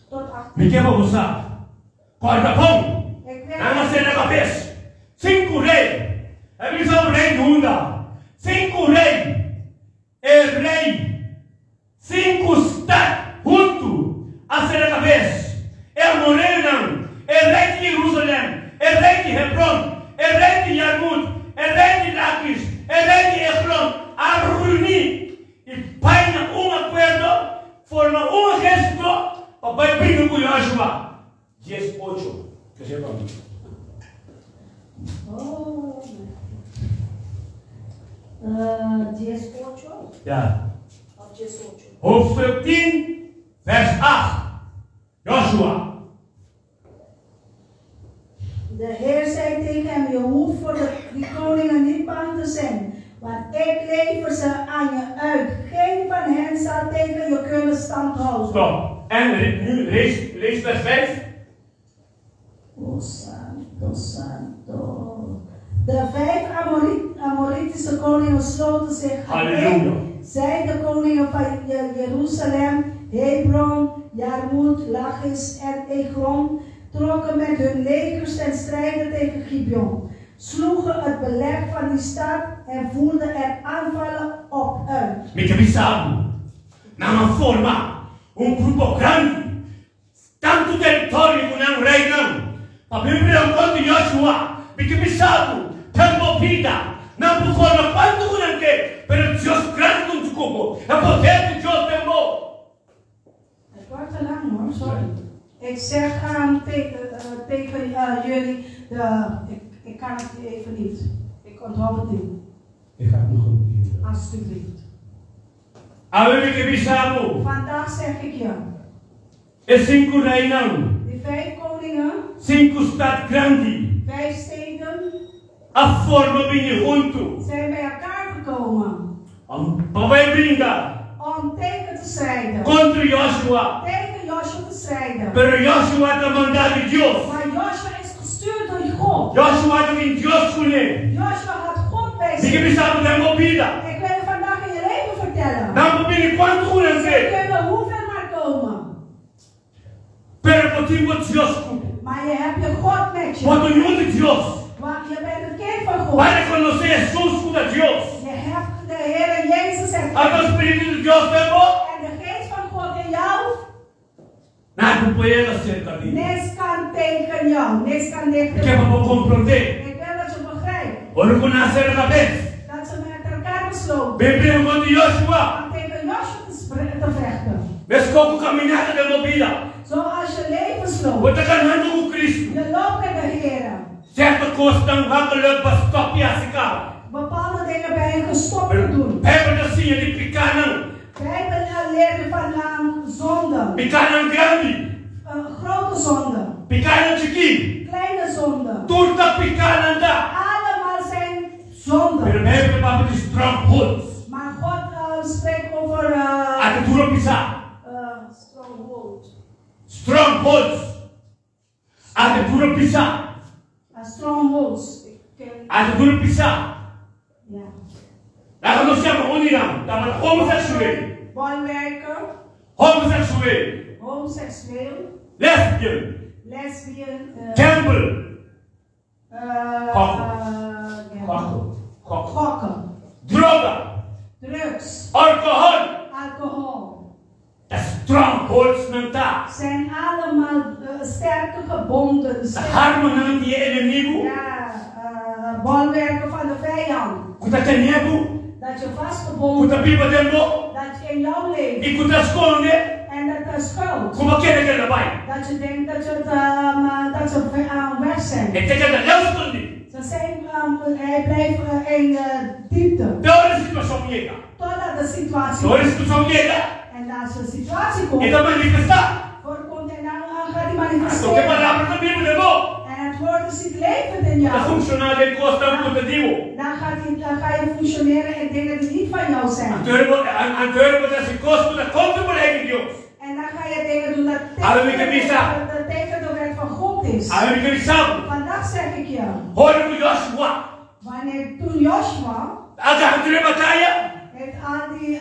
Tot 18. Mi ke pa bo sa. Kòrda bon. Ik werd Nan a sera kabes. Sinku rei. E bisa un rei di Huda. Sinku rei. E rei. Sinku stat huntu a sera kabes. E amoreonan. E rei di Jerusalèm. E rei di Hebron. E rei di Yarmut. E rei di Lakis. E rei di Eglon a reuní i bai na un akuerdo, forma un ehérsito pa bai bringa ku Joshua. Dies ocho. Kresé pa mi. Oh, dies ocho? Ja. Of dies ocho? Hoofdstuk 10, vers 8. Joshua. De Heer zei tegen hem, je hoeft voor die koningen niet bang te zijn, want ik lever ze aan je uit. Geen van hen zal tegen je kunnen standhouden. Stop. En nu lees vers 5. O santo, santo. De vijf Amoritische koningen sloten zich aan. Halleluja. Zij de koningen van Jeruzalem, Hebron, Jarmut, Lachis en Eglon, trokken met hun legers ten strijde tegen Gibeon, sloegen het beleg van die stad en voerden er aanvallen op uit. Mi ke bisa bo, nan a forma un grupo grandi, tantu teritorio ku nan reinan, pa bin bira kontra Joshua. Mi ke bisa bo, den bo bida, nan por forma kuantu ku nan ke, pero Dios grandi huntu ku bo, e poder di Dios den bo. Het wordt te lang hoor, sorry. Ik zeg tegen jullie, ik kan het even niet. Ik onthoud het niet. Ik ga het nog een keer. Alsjeblieft. Awe mi ke bisa bo. Vandaag zeg ik je. E sinku reinan. Die vijf koningen. Sinku stat grandi. Vijf steden. A forma bini huntu. Zijn bij elkaar gekomen. Om pa bai bringa. Om tegen te strijden. Kontra Joshua. Tegen Joshua te strijden. Pero Joshua ta mandá di Dios. Maar Joshua is gestuurd door God. Joshua tin Dios kuné. Joshua had God bij Mi ke zich. bisa bo den bo bida. Ik wil je vandaag in je leven vertellen. Nan por bini kuantu ku nan Ze ke. kunnen hoeveel maar komen. Pero bo tin bo Dios ku bo. Maar je hebt je God met je. Bo ta yu di Dios. Want je bent het kind van God. Bo a rekonosé Hesus ku ta Dios. Je hebt de Heer Jezus erkend. Anto Spiritu di Dios den bo. En de geest Nada por yega serka di. Niks kan tegen jou, niks kan dichter. Mi ke pa bo komprondé. Ik wil dat je begrijpt. Ora ku nan a sera kabes. Dat ze met elkaar besloten. Bin bringa kontra Joshua. Om tegen Joshua te vechten. Meskos ku kaminata den bo bida. Zoals je levensloopt. Bo ta kanando ku Kristu. Je loopt met de Heere. Sierto kosnan makkelijk pa stòp i hasi kaba. Bepaalde dingen ben je gestopt te doen. Pero Bijbel ta siña di pikánan. Bijbel leert je van zonden. Pikánan grandi. Grote zonden. Pikánan chikí. Kleine zonden. Tur ta pikánan ta. Allemaal zijn zonden. Pero Bijbel ta papia di strongholds. Maar God spreekt over. Ata tur a bisa. Stronghold. Strongholds. Ata tur a bisa. Strongholds. Ata tur a bisa. Ja. Laga nos yama un di nan. Tabata homoseksueel. Bolwerken. Homoseksueel. Homoseksueel. Lesbian. Lesbian. Gamble. Gokken. Gokken. Gokken. Droga. Drugs. Alcohol. Alcohol. Ta strongholds nan ta. Zijn allemaal sterke gebonden. Ta harmanan di e enemigu. Ja, bolwerken van de vijand. Ku ta tene bo. Dat je vastgebonden. Ku ta biba den bo. Dat je in jouw leeft. I ku ta skonde. En dat er schuilt. Ku bo kere ku el a bai. Dat je denkt dat, je het, dat ze weg zijn. E ta keda leu skondi. Ze zijn, hij blijft in de diepte. Te ora e situashon yega. Totdat de situatie. Te ora e situashon yega. En als de situatie komt. E ta manifestá. Voorkomt en dan gaat hij manifesteren. Anto e palabra ta biba den bo. En het woord zit levend in jou. Ta funshoná den kosnan ku ta di bo. Dan gaat hij, dan ga je functioneren in dingen die niet van jou zijn. Anto ora bo ta hasi kos ku ta kontra bo lei di Dios. En dan ga je dingen doen dat tegen de wet van God is. Awe mi ke bisa bo. Vandaag zeg ik je. Ora ku Joshua. Wanneer toen Joshua. A gana tur e bataya. Heeft al die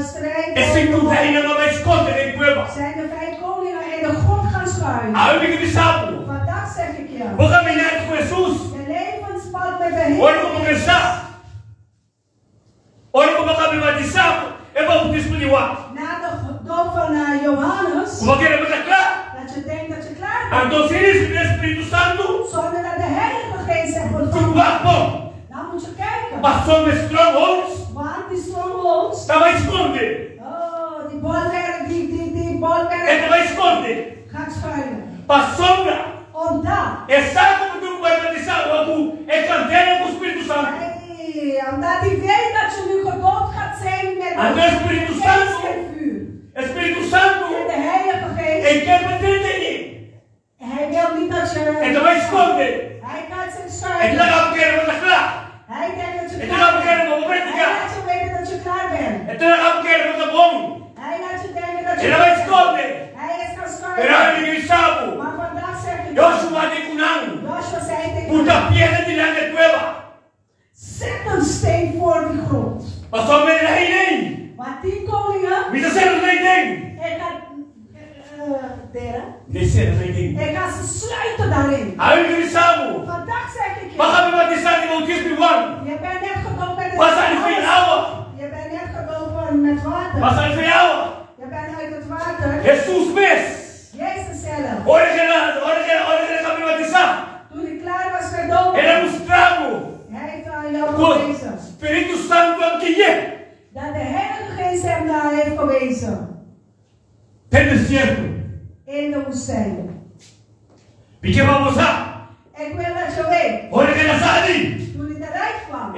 strijd. E sinku reinan a bai skonde den kueba. Zijn de vijf koningen in de grond gaan schuilen. Awe mi ke bisa bo. Vandaag zeg ik je. Bo kaminá ku Hesus. Je levenspad met de Heer. Ora ku bo kresá. Ora ku bo kabi batisá ku e bautismo di wak. Na de doop van Johannes. Ku bo kere bo ta kla. Dat je denkt dat je klaar bent. Anto sin risibi e Spiritu Santu. Zonder dat de Heilige Geest zegt van. Tur wak bo. Dan moet je kijken. Pasobra e strongholds. Want die strongholds. Ta bai skonde. Oh, die bolwerk, die, die, die bolwerk. E ta bai skonde. Gaat schuilen. Pasobra. Omdat. E sa ku bo tin ku bai batisá ora ku e kandela ku Spiritu Santu. Hey, omdat hij weet dat je nu gedoopt gaat zijn met Anto e Spiritu Santu. geest en vuur. E Spiritu Santu. En de Heilige Geest. E kier pa tende. Hij wil niet dat je. E ta bai skonde. Hij gaat zich E ta schuilen. laga bo kere bo ta kla. Hij denkt dat je E ta klaar laga bo bent. kere bo por prediká. Hij laat je weten dat je klaar bent. E ta laga bo kere bo ta bon. Hij laat je denken dat je E ta bai klaar bent. skonde. Hij is gaan Pero schuilen. awe mi ke bisa bo. Maar vandaag zeg ik. Joshua di ku nan. Joshua zei tegen Puta hen. piedra dilanti e kueba. Zet een steen voor die grond. Pasobra e reinan. Want die koningen. Mi ta sera nan den. Ik ga. Dera. Mi ta sera nan den. Ik ga ze sluiten daarin. Awe mi ke bisa bo. Vandaag zeg ik je. Bo a kaba di batisá di boutismo di Juan. Je bent net gedoopt met het Bo a sali for di awa. Je bent net gedoopt met water. Bo a sali for di awa. Je bent uit het water. Hesus mes. Jezus zelf. Ora ku el a, ora ku el, ora ku el a kaba di batisá. Toen hij klaar was met dopen. El a mustra bo. Hij heeft aan jou Ku gewezen. Spiritu Santu a gui'é. Dat de Heilige Geest hem daar heeft gewezen. Den desierto. In de woestijn. Mi ke pa bo sa. Ik wil dat je weet. Ora ku el a sali. Toen hij eruit kwam.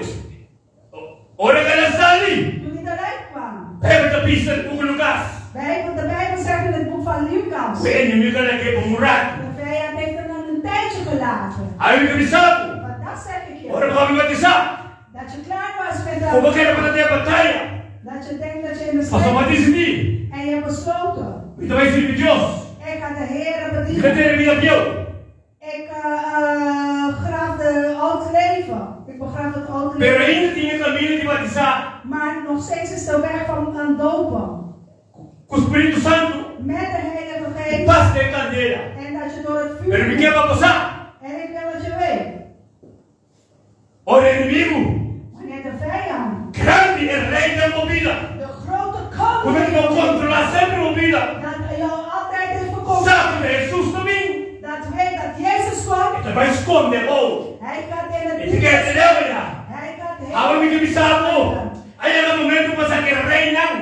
Ora ku el a sali. Toen hij eruit kwam. Bijbel ta bisa den buki Lukas. Bijbel, de Bijbel zegt in het boek van Lucas. Ku e enemigu a lag'é pa un ratu. De vijand heeft hem een tijdje gelaten. Awe mi ke bisa bo. Want dat zeg ik je. Ora bo kaba di batisá. Dat je klaar was met Ku bo dat. kere pa ta den e bataya. Dat je denkt dat je in de Pasobra strijd bo a disidí. En je hebt besloten. Mi ta bai sirbi Dios. Ik ga de Heere Mi ta bedienen. tene bida bieu. Ik graf de oud leven. Ik begraf het oud Pero leven. ainda tin e kaminda di batisá. Maar nog steeds is de weg van aan dopen. Ku Spiritu Santu. Met de Heilige Ku Geest. pas den kandela. En dat je door het vuur Pero mi ke pa bo sa. En ik wil dat je weet. Ora enemigu. Wanneer de vijand. Grandi e rei den bo bida. De grote Ku koning. ta kontrolá semper bo bida. Dat jou altijd heeft Semper bai skonde bou. Hij gaat in het E ta keda diepe. te ya. Hij gaat heel Awor mi ke bisa bo. A yega momento pa saka e reinan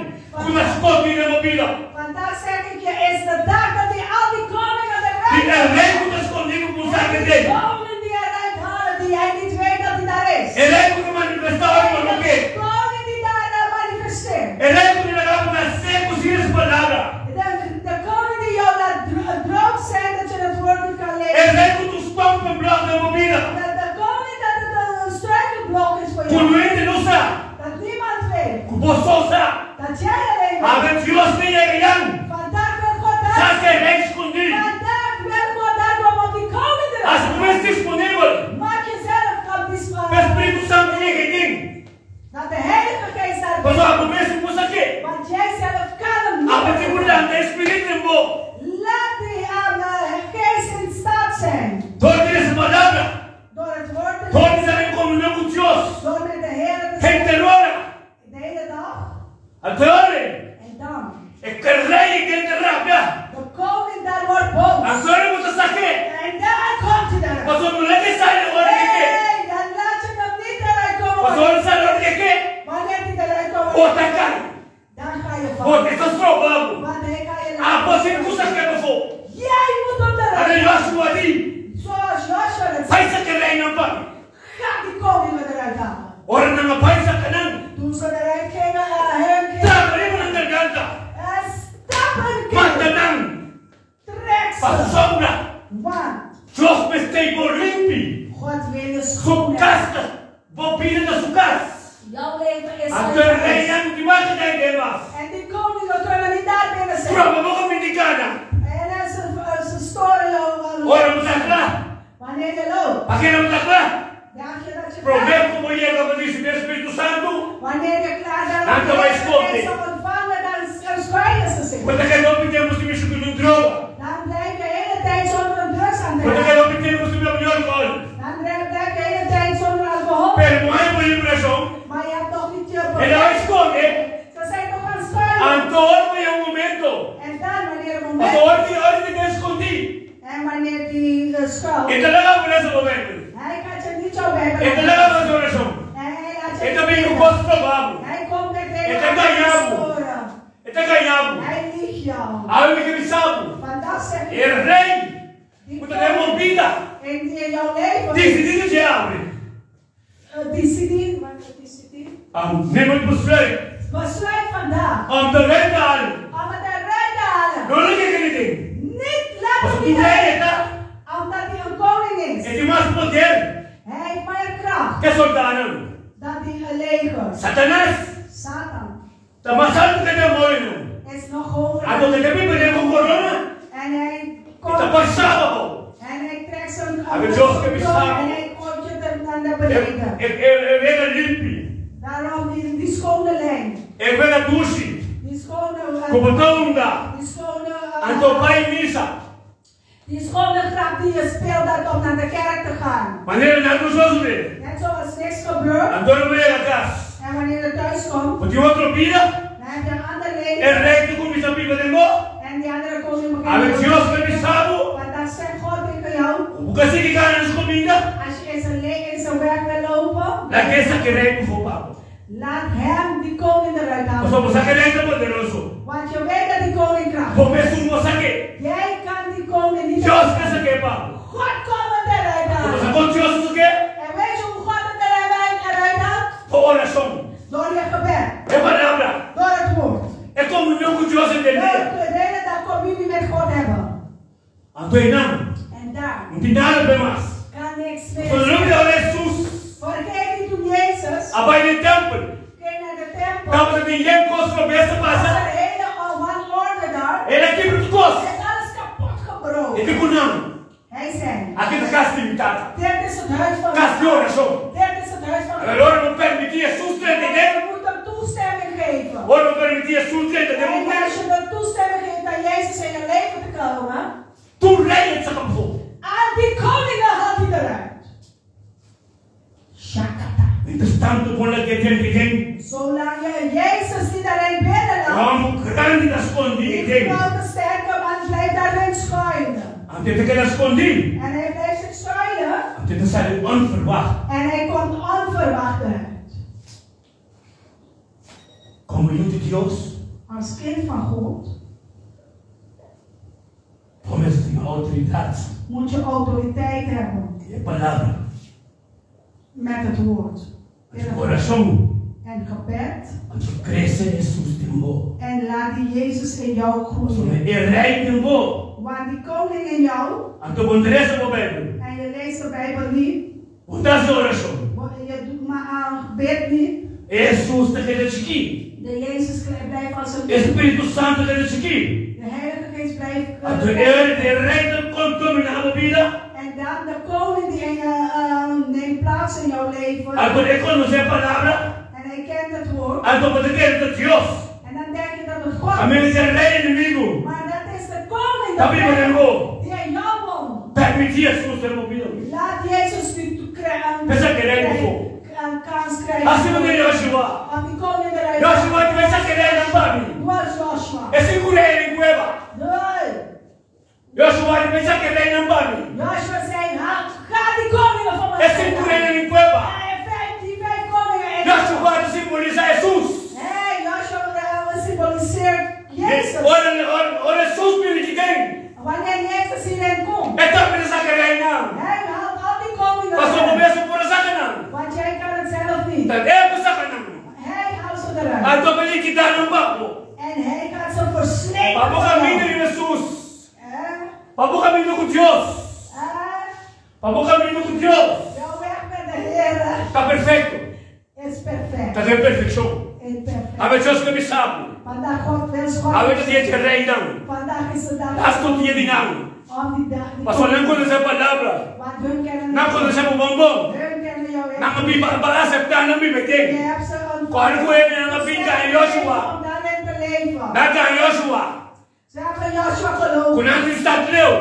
ku ta skondí den bo bida. Vandaag zeg ik je, is de dag dat die al die koningen Di eruit e rei ku ta skondí ku por saka Die den. koning die eruit halen, die jij niet weet dat hij daar is. E rei ku ta manifestá ora ku bo ke. De koning die daar manifesteert. E rei ku ta laga bo nase ku sin su palabra. De koning die jou laat droog zijn dat je het woord niet kan E lezen. rei ku ta un stumpingblok den bo bida. De koning dat het een struikelblok is voor Ku jou. niun hende no sa. Dat niemand weet. Ku bo so sa. Dat jij alleen Awe weet. Dios ta yega yan. Vandaag wil God daar. Saka e rei skondí. Vandaag wil God daar komen om die koning eruit. Hasi bo mes disponibel. Maak jezelf van die Pa Spiritu Santu yega den. Dat de Heilige Geest daar Pasobra abo mes no por sak'é. Want jij zelf kan hem niet. Abo tin ku lanta e Spiritu den bo. Laat die geest in staat zijn. Dor di lesa Palabra. Door het woord te Dor di lezen. estar den komunion ku Dios. Door met de Heer te zijn. Henter ora. De hele dag. Anto ora En dan. e rei ei ta rabia. De koning daar wordt boos. Anto ora bo ta sak'é. En daar komt hij eruit. Pasobra no lag'é sali ora ku e ke. Hey, dan laat je hem niet eruit komen. Pasobra ora e sali ora ku e ke. Wanneer hij eruit komt. Bo ta kai. Dan ga je Bo vallen. e ta stroba bo. Want hij kan je Abo laten. tin ku sak'é pafó. Jij moet hem Ata eruit. Joshua di. Zoals Joshua het Bai zei. saka e reinan pa mi. Ga die koning eruit halen. Ora nan a bai saka nan. Toen ze eruit gingen, hun gingen. Trapa riba nan garganta. En stappen Mata nan. Trek ze. Pasobra. Want Dios mester bo limpi. God wil je Su schoon hebben. kas ta, bo bida ta su kas. Jouw leven is Anto zijn e huis. reinan no tin mag kai den mas. En die koningen kunnen niet daar binnen zijn. Proba bo kaminda i kana. En ze storen jou. Ora bo ta kla. Wanneer je loopt. Pakiko bo ta kla? Dacht je dat je Promé klaar ku bo yega pa risibí Spiritu Santu. Wanneer je klaar bent Nan om ta de bai Heilige skonde. Geest te ontvangen, dan schuilen ze zich. Bo ta keda hopi tempu sin mishi ku droga. Dan blijf je de hele tijd zonder een drugs aan Bo ta te keda hopi tempu sin bebe alkohòl. Dan blijf je de hele tijd zonder alcohol. Pero bo no a haña liberashon. Maar je hebt nog niet je E ta bai skonde. Ze zijn nog aan het schuilen. Anto ora bo yega un momento. En dan wanneer het moment. Pasobra ora di ora di ta skondí. En wanneer die schuilt. E ta laga bo lesa bo Beibel. Hij gaat je niet jouw Bijbel E ta laga bo hasi orashon. En hij laat je E ta niet bin ku bidden. kos stroba bo. Hij komt met E hele ta gaña bo. storen. E ta gaña bo. Hij liegt jou. Awe mi ke bisa bo. Vandaag zeg E ik. rei Die ku ta den bo bida. in jouw leven. Disidí di dje awe. Disidí, wat is disidí? Neem het besluit. Besluit vandaag. Om de rei te halen. Om het eruit te halen. No lag'é kai den. Niet laten Pasobra die un rei e ta. Omdat hij een koning is. E tin mas poder. Hij heeft meer kracht. Ku e sòldánan. Dan die leger. Satanas. Satan. Ta mas altu ku e demoñonan. Is nog hoger. Anto e ta bin pelea ku korona. En hij E ta komt. pasa bo. En hij trekt zijn Awe Dios ke bisa bo. En hij gooit je naar beneden. E e wega limpi. Daarom die schone lijn. E wega dushi. Die schone. Ku bo ta hunga. Die schone. Anto bai misa. Die schone grap die je speelt dat om naar de kerk te gaan. Manera nada no sosodé. Net zoals niks gebeurt. Anto ora bo yega kas. En wanneer je thuis komt. Bo tin otro bida. Dan heb je een ander E leven. rei ta kuminsá biba den bo. En die andere koning begint. Awe Dios ke bisa bo. Want dan zegt God tegen jou. Ku bo ka sigui kana na su kaminda. Als je in zijn leven in zijn weg wil lopen. Lag'é saka e rei pafó pa bo. Laat hem die koning eruit halen. Pasobra bo sa ku e rei ta poderoso. Want je weet dat die koning kracht Bo mes no por sak'é. Jij kan die koning niet Dios ke sak'é pa bo. God komt het eruit Bo sa halen. kon Dios ta sak'é? En weet je hoe God het eruit haalt? Pa orashon. Door je gebed. E palabra. Door het woord. E komunion ku Dios Door henter dia. de hele dag communie met God hebben. Anto einan. En daar No tin nada p'e mas. kan niks meer. Pasobra lubidá ora Hesus Vergeet niet toen Jezus a bai den tèmpel. ging naar de tempel. Tabata tin yen kos robes ta Was pasa. er hele wanorde daar. El a kibra tur kos. Hij heeft alles kapot gebroken. E di ku nan. Hij zei, Aki ta kas di mi Tata. dit is het huis van Kas di orashon. Dit is het huis van Awèl, ora bo permití Hesus drenta den. Je moet hem toestemming geven. Ora bo permití Hesus drenta den bo En bida. als je de toestemming geeft aan Jezus in je leven te komen. Tur rei ta saka pafó. Al die koningen haalt hij eruit. Shakata. Mientras tantu bo lag'é drenta den. Zolang je Jezus niet daarin binnenlaat. Hòmber grandi ta skondí Die den. grote sterke man blijft daarin schuilen. Anto e ta keda skondí. En hij blijft zich schuilen. sali onverwacht. En hij komt onverwacht eruit. Komo yu di Dios, Als kind van God bo mester tin outoridat moet je autoriteit hebben di e palabra. met het woord. Anto orashon, En gebed. anto krese Hesus den bo. En laat die Jezus in jou Pasobra groeien. e Rei den bo. Want die koning in jou, Anto bo no ta lesa bo Beibel. en je leest de Bijbel niet, Bo ta hasi orashon. je doet maar aan gebed niet. E Hesus ta keda chikí. De Jezus blijft als een E Spiritu Santu ta keda chikí. De Heilige Geest blijft. Anto e Rei ta kon dominá bo bida. En dan de koning die in je, neemt plaats in jouw leven. Anto e konosé e palabra. En hij kent het woord. Anto bo ta kere ta Dios. En dan denk je dat het God Amén is. e Rei enemigu. Maar dat is de koning Ta de biba den rei, bo. die in jou woont. Permití Hesus den bo bida. Laat Jezus nu krijgen. Pensa que rei bofo. Een kans krijgen. Asina manera Joshua. Om die koning eruit Joshua di pensa ke rei nan pa mi. Was Joshua. E sinku rei den kueba. Nee. Joshua di pensa ke rei nan pa mi. Joshua zei, ga die koningen van E sinku rei den kueba. En die vijf koningen. En Joshua ta simbolisá Hesus. Hey, Joshua symboliseert Jezus. Ora, ora, ora Hesus bini aki den. Wanneer Jezus hierin komt. E tambe ta saka reinan. Hij haalt al die koningen. Pasobra bo mes no por a saka nan. Want jij kan het zelf niet. Ta e ku saka nan. Hij haalt ze eruit. Anto pa likidá nan pa bo. En hij gaat ze verslepen. Pa bo kaminda riba Hesus. Hè? Pa bo kaminda ku Dios. Hè? Pa bo kaminda ku Dios. Jouw weg met de Heer Ta perfekto. is perfect. Ta den perfekshon. Is perfect. Awe Dios ke bisa bo. Vandaag God wil God. Awe ta dia di reinan. Vandaag is de dag. Lastu dia di nan. Om die dag. die Pasobra nan konosé palabra. Want hun kennen Nan konosé bo bon bon. Hun kennen jou echt. Nan a biba, bo a aseptá nan biba Je den. hebt ze ontvangen. Kòrda ku hende nan a bin gaña Joshua. Om daarin te leven. Nan a gaña Joshua. Ze hebben Joshua Ku geloofd. nan tin stat leu.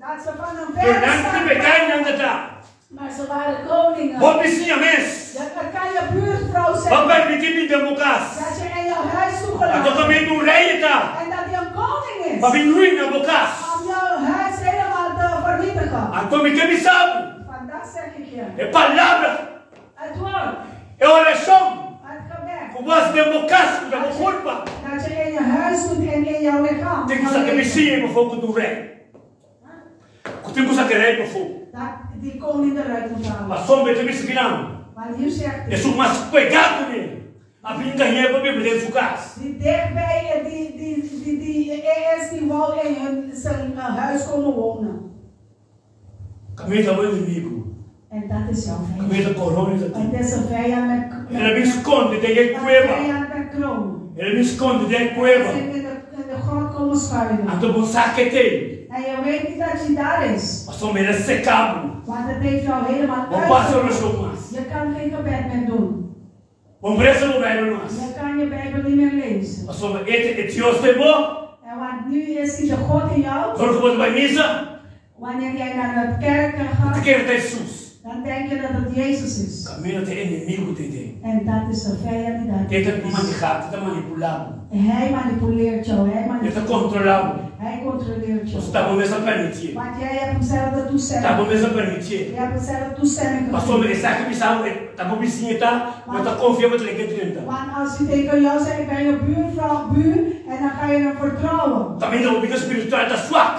Dat ze van een Pero verre nan stad tin bekai nan ta tra. Maar ze waren koningen. Bo bisiña mes. Dat kan je buurvrouw Bo zijn. permití bin den bo kas. Dat je in jouw huis Anto toegelaten. kaminda un rei ta. En dat hij een koning is. Pa bin ruina bo kas. Om jouw huis helemaal te vernietigen. Anto mi ke bisa bo. Vandaag zeg ik je. E palabra, Het woord. e orashon Het gebed. ku bo hasi den bo kas, ku ta bo kurpa. Dat je in je huis doet en in jouw lichaam. Tin ku saka bisiña ei pafó ku tin un rei. Ku tin ku saka e rei pafó. Dat die koning eruit moet halen. Pasobra e ta bisa kinan. Want hier zegt hij. Esun mas pegá kuné a bin gañ'é pa biba den su kas. Die dichtbij, die, die, die, die, is die wou in hun, zijn huis komen wonen. Kaminda bo enemigu. En dat is jouw vijand. Kaminda korona ta tin. Het is een vijand met, El a bin skonde den e een kueba. vijand met kroon. El a bin skonde den e Hij kueba. zit in de grond komen schuilen. Anto bo sa ku e t'ei. En je weet niet dat je daar is. Pasobra el a seka bo. Want het heeft jou helemaal Bo por hasi uit. orashon mas. Je kan geen gebed meer doen. Bo no por lesa bo Bijbel mas. Je kan je Bijbel niet meer lezen. Pasobra e ta e Dios den bo. En want nu is hij de God in jou. Ora ku bo ta bai misa, Wanneer jij naar de kerk bo ta gaat, kere ta Hesus. dan denk je dat het Jezus is. Kaminda ta enemigu t'ei den. En dat is de vijand die daar E ta is. manehá, e ta manipulá bo. Hij manipuleert jou, hij E ta manipuleert. kontrolá bo. Hij controleert jou. Bo ta bo mes a permití. Want jij hebt hem zelf de Ta toestemming. bo mes a permití. Je hebt hem zelf toestemming Pasobra gegeven. esaki bisa bo, ta bo bisiña ta, bo ta konfia bo ta lege drenta. Want als hij tegen jou zegt, ik ben je buurvrouw, buur, en dan ga je hem vertrouwen. Kaminda bo bida spiritual ta swak.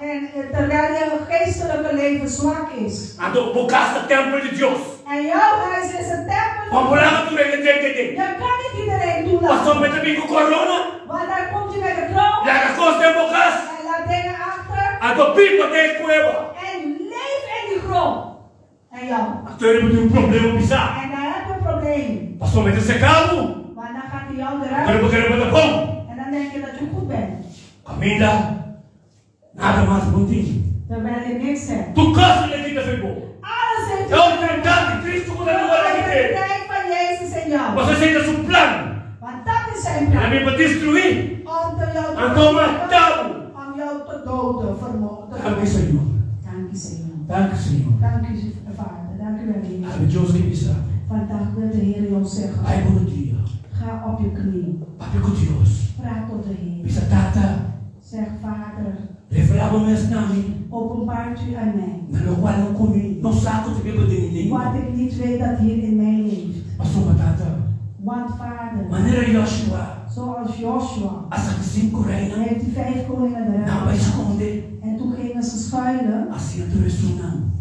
En terwijl je geestelijke leven zwak is. Anto bo kas ta tèmpel di Dios. En jouw huis is een tempel. Bo no por laga tur hende drenta den. Je kan niet iedereen toelaten. Pasobra bo ta bin ku korona. Want daar komt je met de kroon. Laga kos den bo kas. En laat dingen achter. Anto biba den kueba. En leef in die grond. En jou. Anto bo tin un problema pisá. En dan heb je een probleem. Pasobra e ta seka bo. Want dan gaat hij jou Anto eruit. bo kere bo ta bon. En dan denk je dat je goed bent. Kaminda, nada mas bo no tin. Terwijl je niks hebt. Tur kos el a kita fo'i bo. Alles heeft E outoridat di Kristu ku ta na lugar aki De den. autoriteit van Jezus in jou. Pasobra esei ta su plan. Want dat is zijn El a plan. bin pa destruí. Om te jou te Anto mata bo. Om jou te doden, vermoorden. Danki, Señor. Dank u, Señor. Danki, Señor. Dank u, Vader. Dank u wel, Heer. Awe Dios ke bisa. Vandaag wil de Heer jou zeggen. Bai bo rudia. Ga op je knie. Papia ku Dios. Praat tot de Heer. Bisa, Tata. Zeg, Vader. Revelá Revelá bo mes na mi. Openbaart u aan mij. Na lokual no ku mi no sa ku ta biba den mi lingua. Wat ik niet weet dat hier in mij leeft. Pasobra Tata. Want Vader. Manera Joshua. Zoals Joshua. A saka sinku reinan. Heeft die vijf koningen eruit. Nan bai skonde. En toen gingen ze schuilen. Asina tur esunnan.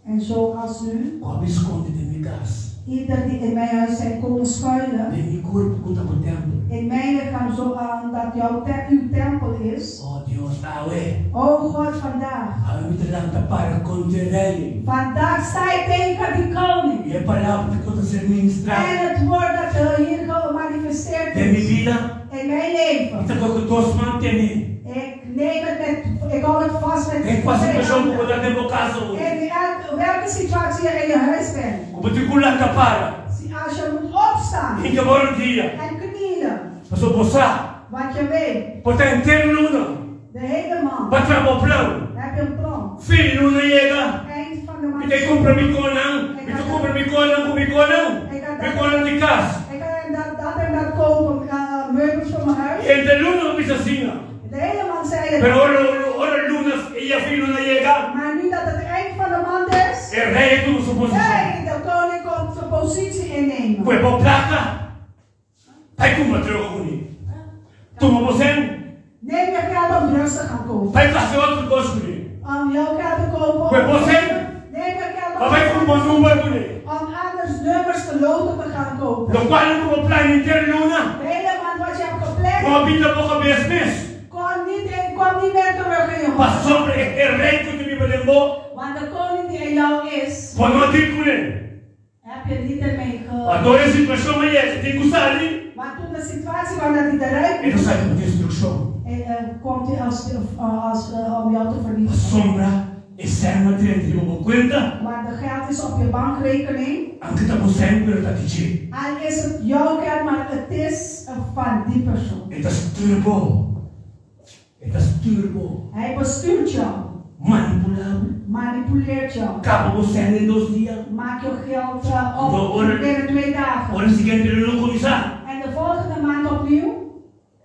En zoals nu. Ku a bin skonde den mi kas. Ieder die in mijn huis zijn komen schuilen. Den mi kurpo ku ta bo tèmpel. In mijn lichaam zo aan dat jouw te uw tempel is. O Dios, awe. O God, vandaag. Awe mi ta lanta para kontra e rei. Vandaag sta ik tegen die koning. I e palabra ku ta ser ministrá. En het woord dat hier gemanifesteerd is. Den mi bida. In mijn leven. Mi ta kohe ku dos man tene. Ik neem het met, ik hou het vast met Den kua situashon ku bo ta den bo kas awe. In welke situatie je in je huis bent. Ku bo tin ku lanta para. Als je moet opstaan. Hinka bo rodia. En knielen. Pasobra bo sa. Want je weet. Por ta henter luna. De hele maand. Bo traha bo plan. Heb je een plan. Fin luna yega. Eind van de maand. Mi ta kumpra mi konan. Mi ta kumpra mi konan ku mi konan. Mi konan di kas. Ik kan dat, dat en dat kopen, meubels voor mijn huis. Henter luna bo bisa asina. De hele maand zei je. Pero ora ora luna ya fin luna yega. Maar nu dat het eind van de maand is. E rei a tuma su posishon. Hey, de koning komt zijn positie innemen. Ku e bo plaka, bai kumpra droga kuné. Tuma bo sen. Neem je geld om drugs te gaan kopen. Bai hasi otro kos kuné. Om jouw geld te kopen. Ku e bo sen. Neem je geld Pa bai kumpra number kuné. Om anders nummers te loten te gaan kopen. Lokual ku bo plan henter luna. De hele maand wat je hebt gepland. Bo a binta bo kabes mes. Kom niet in, kom niet meer terug in je hoofd. Pasobra e rei ku ta biba den bo. Want de koning die in jou is. Bo no a tin kuné. Heb je niet ermee ge. Anto e situashon a yega tin ku sali. Want toen de situatie kwam dat hij eruit E ta sali ku destrukshon. Komt hij als, als, om jou te vernietigen. Pasobra e sèn a drenta riba bo kuenta. Want de geld is op je bankrekening. Anke ta bo sèn pero ta di dje. Al is het jouw geld maar het is van die persoon. E ta stuur bo. E ta stuur bo. Hij bestuurt jou. Manipulá bo. Manipuleert jou. Kaba bo sèn den dos dia. Maak je geld op binnen twee dagen. Ora siguiente lo no kuminsá. En de volgende maand opnieuw.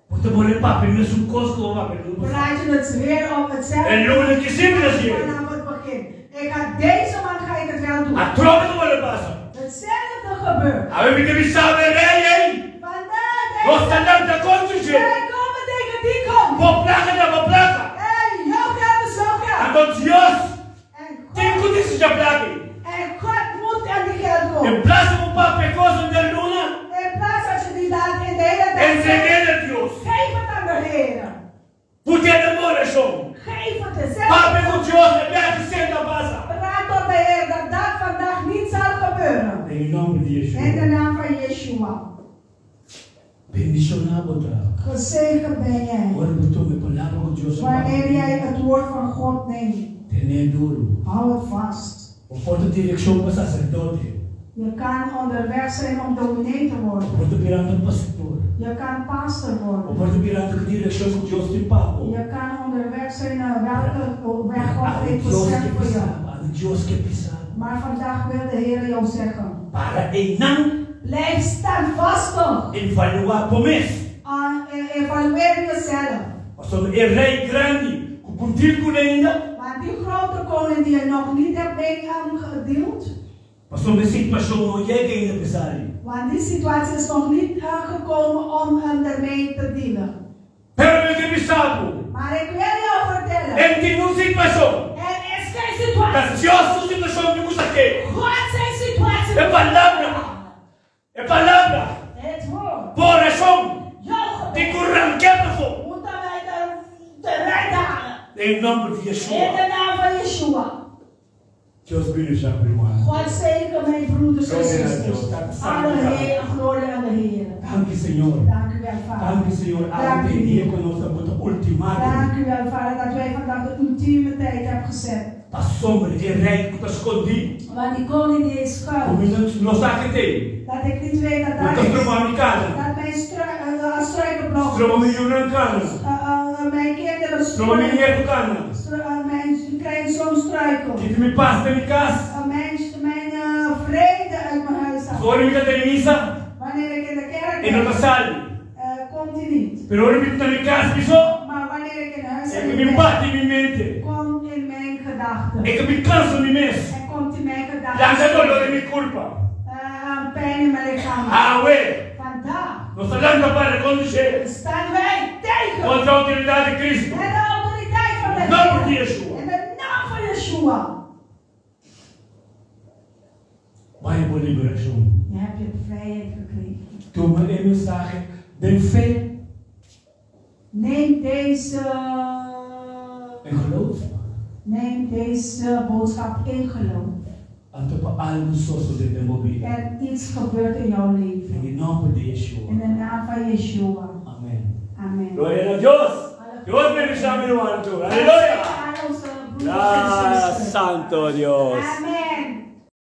Bo ta pone papia mesun kos ku bo papia luna pasá. Praat je het weer op hetzelfde. E luna ki simple a siña. Vanaf het begin. Ik ga deze maand ga ik het wel doen. Atrobe ta wòrdu pasa. Hetzelfde gebeurt. Awe mi ta bisa bo e rei ei. Vandaag deze. Nos ta lanta kontra dje. Wij komen tegen die koning. Bo plaka ta bo plaka. Hey, jouw geld is jouw geld. Anto Dios En tin ku disi dja plaka ei. En God moet aan die geld komen. In plas di bo papia e kos den luna. In plaats dat je die laat in de hele dag. Entreg'é na Dios. Geef het aan de Heer. Put'é den bo orashon. Geef het te zeggen. Papia ku Dios e bia ki senta pasa. Praat tot de Heer dat dat vandaag niet zal gebeuren. Den e nomber di Yeshua. In de naam van Yeshua. Bendishoná bo ta. Gezegend ben jij. Ora bo tuma e palabra ku Dios a papia. Wanneer jij het woord van God neemt. Ten'é duru. Hou het vast. Bo por ta direkshon pa saserdote. Je kan onderweg zijn om dominee te worden. Bo por ta birando pastor. Je kan pastor worden. Bo por ta birando ku direkshon ku Dios tin pa bo. Je kan onderweg zijn naar welke weg God heeft bestemd voor jou. Awe Dios ke bisa bo. Maar vandaag wil de Heer jou zeggen. Para einan. Blijf standvastig. Evaluá bo mes. Evalueer jezelf. Pasobra e rei grandi ku por dil ku ainda. Want die grote koning die je nog niet hebt mee gedeeld. Pasobra e situashon no yega ainda pesari. Want die situatie is nog niet gekomen om ermee te dealen. Pero mi ke bisa bo. Maar ik wil jou vertellen. En tin un situashon. Er is geen situatie. Ta Dios su situashon mi gusta ke. God zijn situatie. E palabra. E palabra. Het woord. Bo orashon. Jouw gebed. Tin ku rankia pafó. Moeten wij eruit halen. Den e nomber di Yeshua. In de naam van Yeshua. Dios bendicion ruman. God zegen mijn broeders en Gloria na zusters. Dios. Tata Alle Santo. Heer, gloria aan de Heer. Danki Señor. Dank u wel, Vader. Danki Señor. Dank Awe u, den dia Heer. ku nos ta bota ultimatum. Dank u wel, Vader, dat wij vandaag de ultieme tijd hebben gezet. Pasobra e rei ku ta skondí. Want die koning die is Ku schuil. mi no sa ke t'ei. Dat ik niet weet dat Ku daar ta is. stroba mi kana. Dat mijn struikelblok Stroba mi is. yunan kana. Mijn kinderen Stroba mi struikelen. nietu kana. Mijn kleinzoon struikelt. Kita mi pas den mi kas. Mijn vrede uit mijn huis haalt. Ora mi ta den misa. Wanneer ik in de kerk E no ta ben, sali. komt hij niet. Pero ora mi ta na mi kas mi so. Maar wanneer ik in huis E ben, mi bati mi mente. gedachten. E ke mi kansa mi mes. En komt in mijn gedachten. Lanta doló den mi kurpa. Eh, pijn in mijn lichaam. Awe, Vandaag nos ta lanta para kontra dje. staan wij tegen. Kontra outoridat di Kristu. Met de autoriteit van de Nòmber di Heer. Yeshua. In de naam van Yeshua. Bai bo liberashon. Je hebt je vrijheid gekregen. Tuma e mensahe den fe. Neem deze, En geloof. neem deze boodschap in geloof. Anto pa algu sosodé den bo bida. En iets gebeurt in jouw leven. Den e nòmber di Yeshua. In de naam van Yeshua. Amen. Amen. Gloria na Dios. Dios bendishoná mi ruman tur. Aleluya. Aan onze broeders en Ah, zusters. Santo Dios. Amen.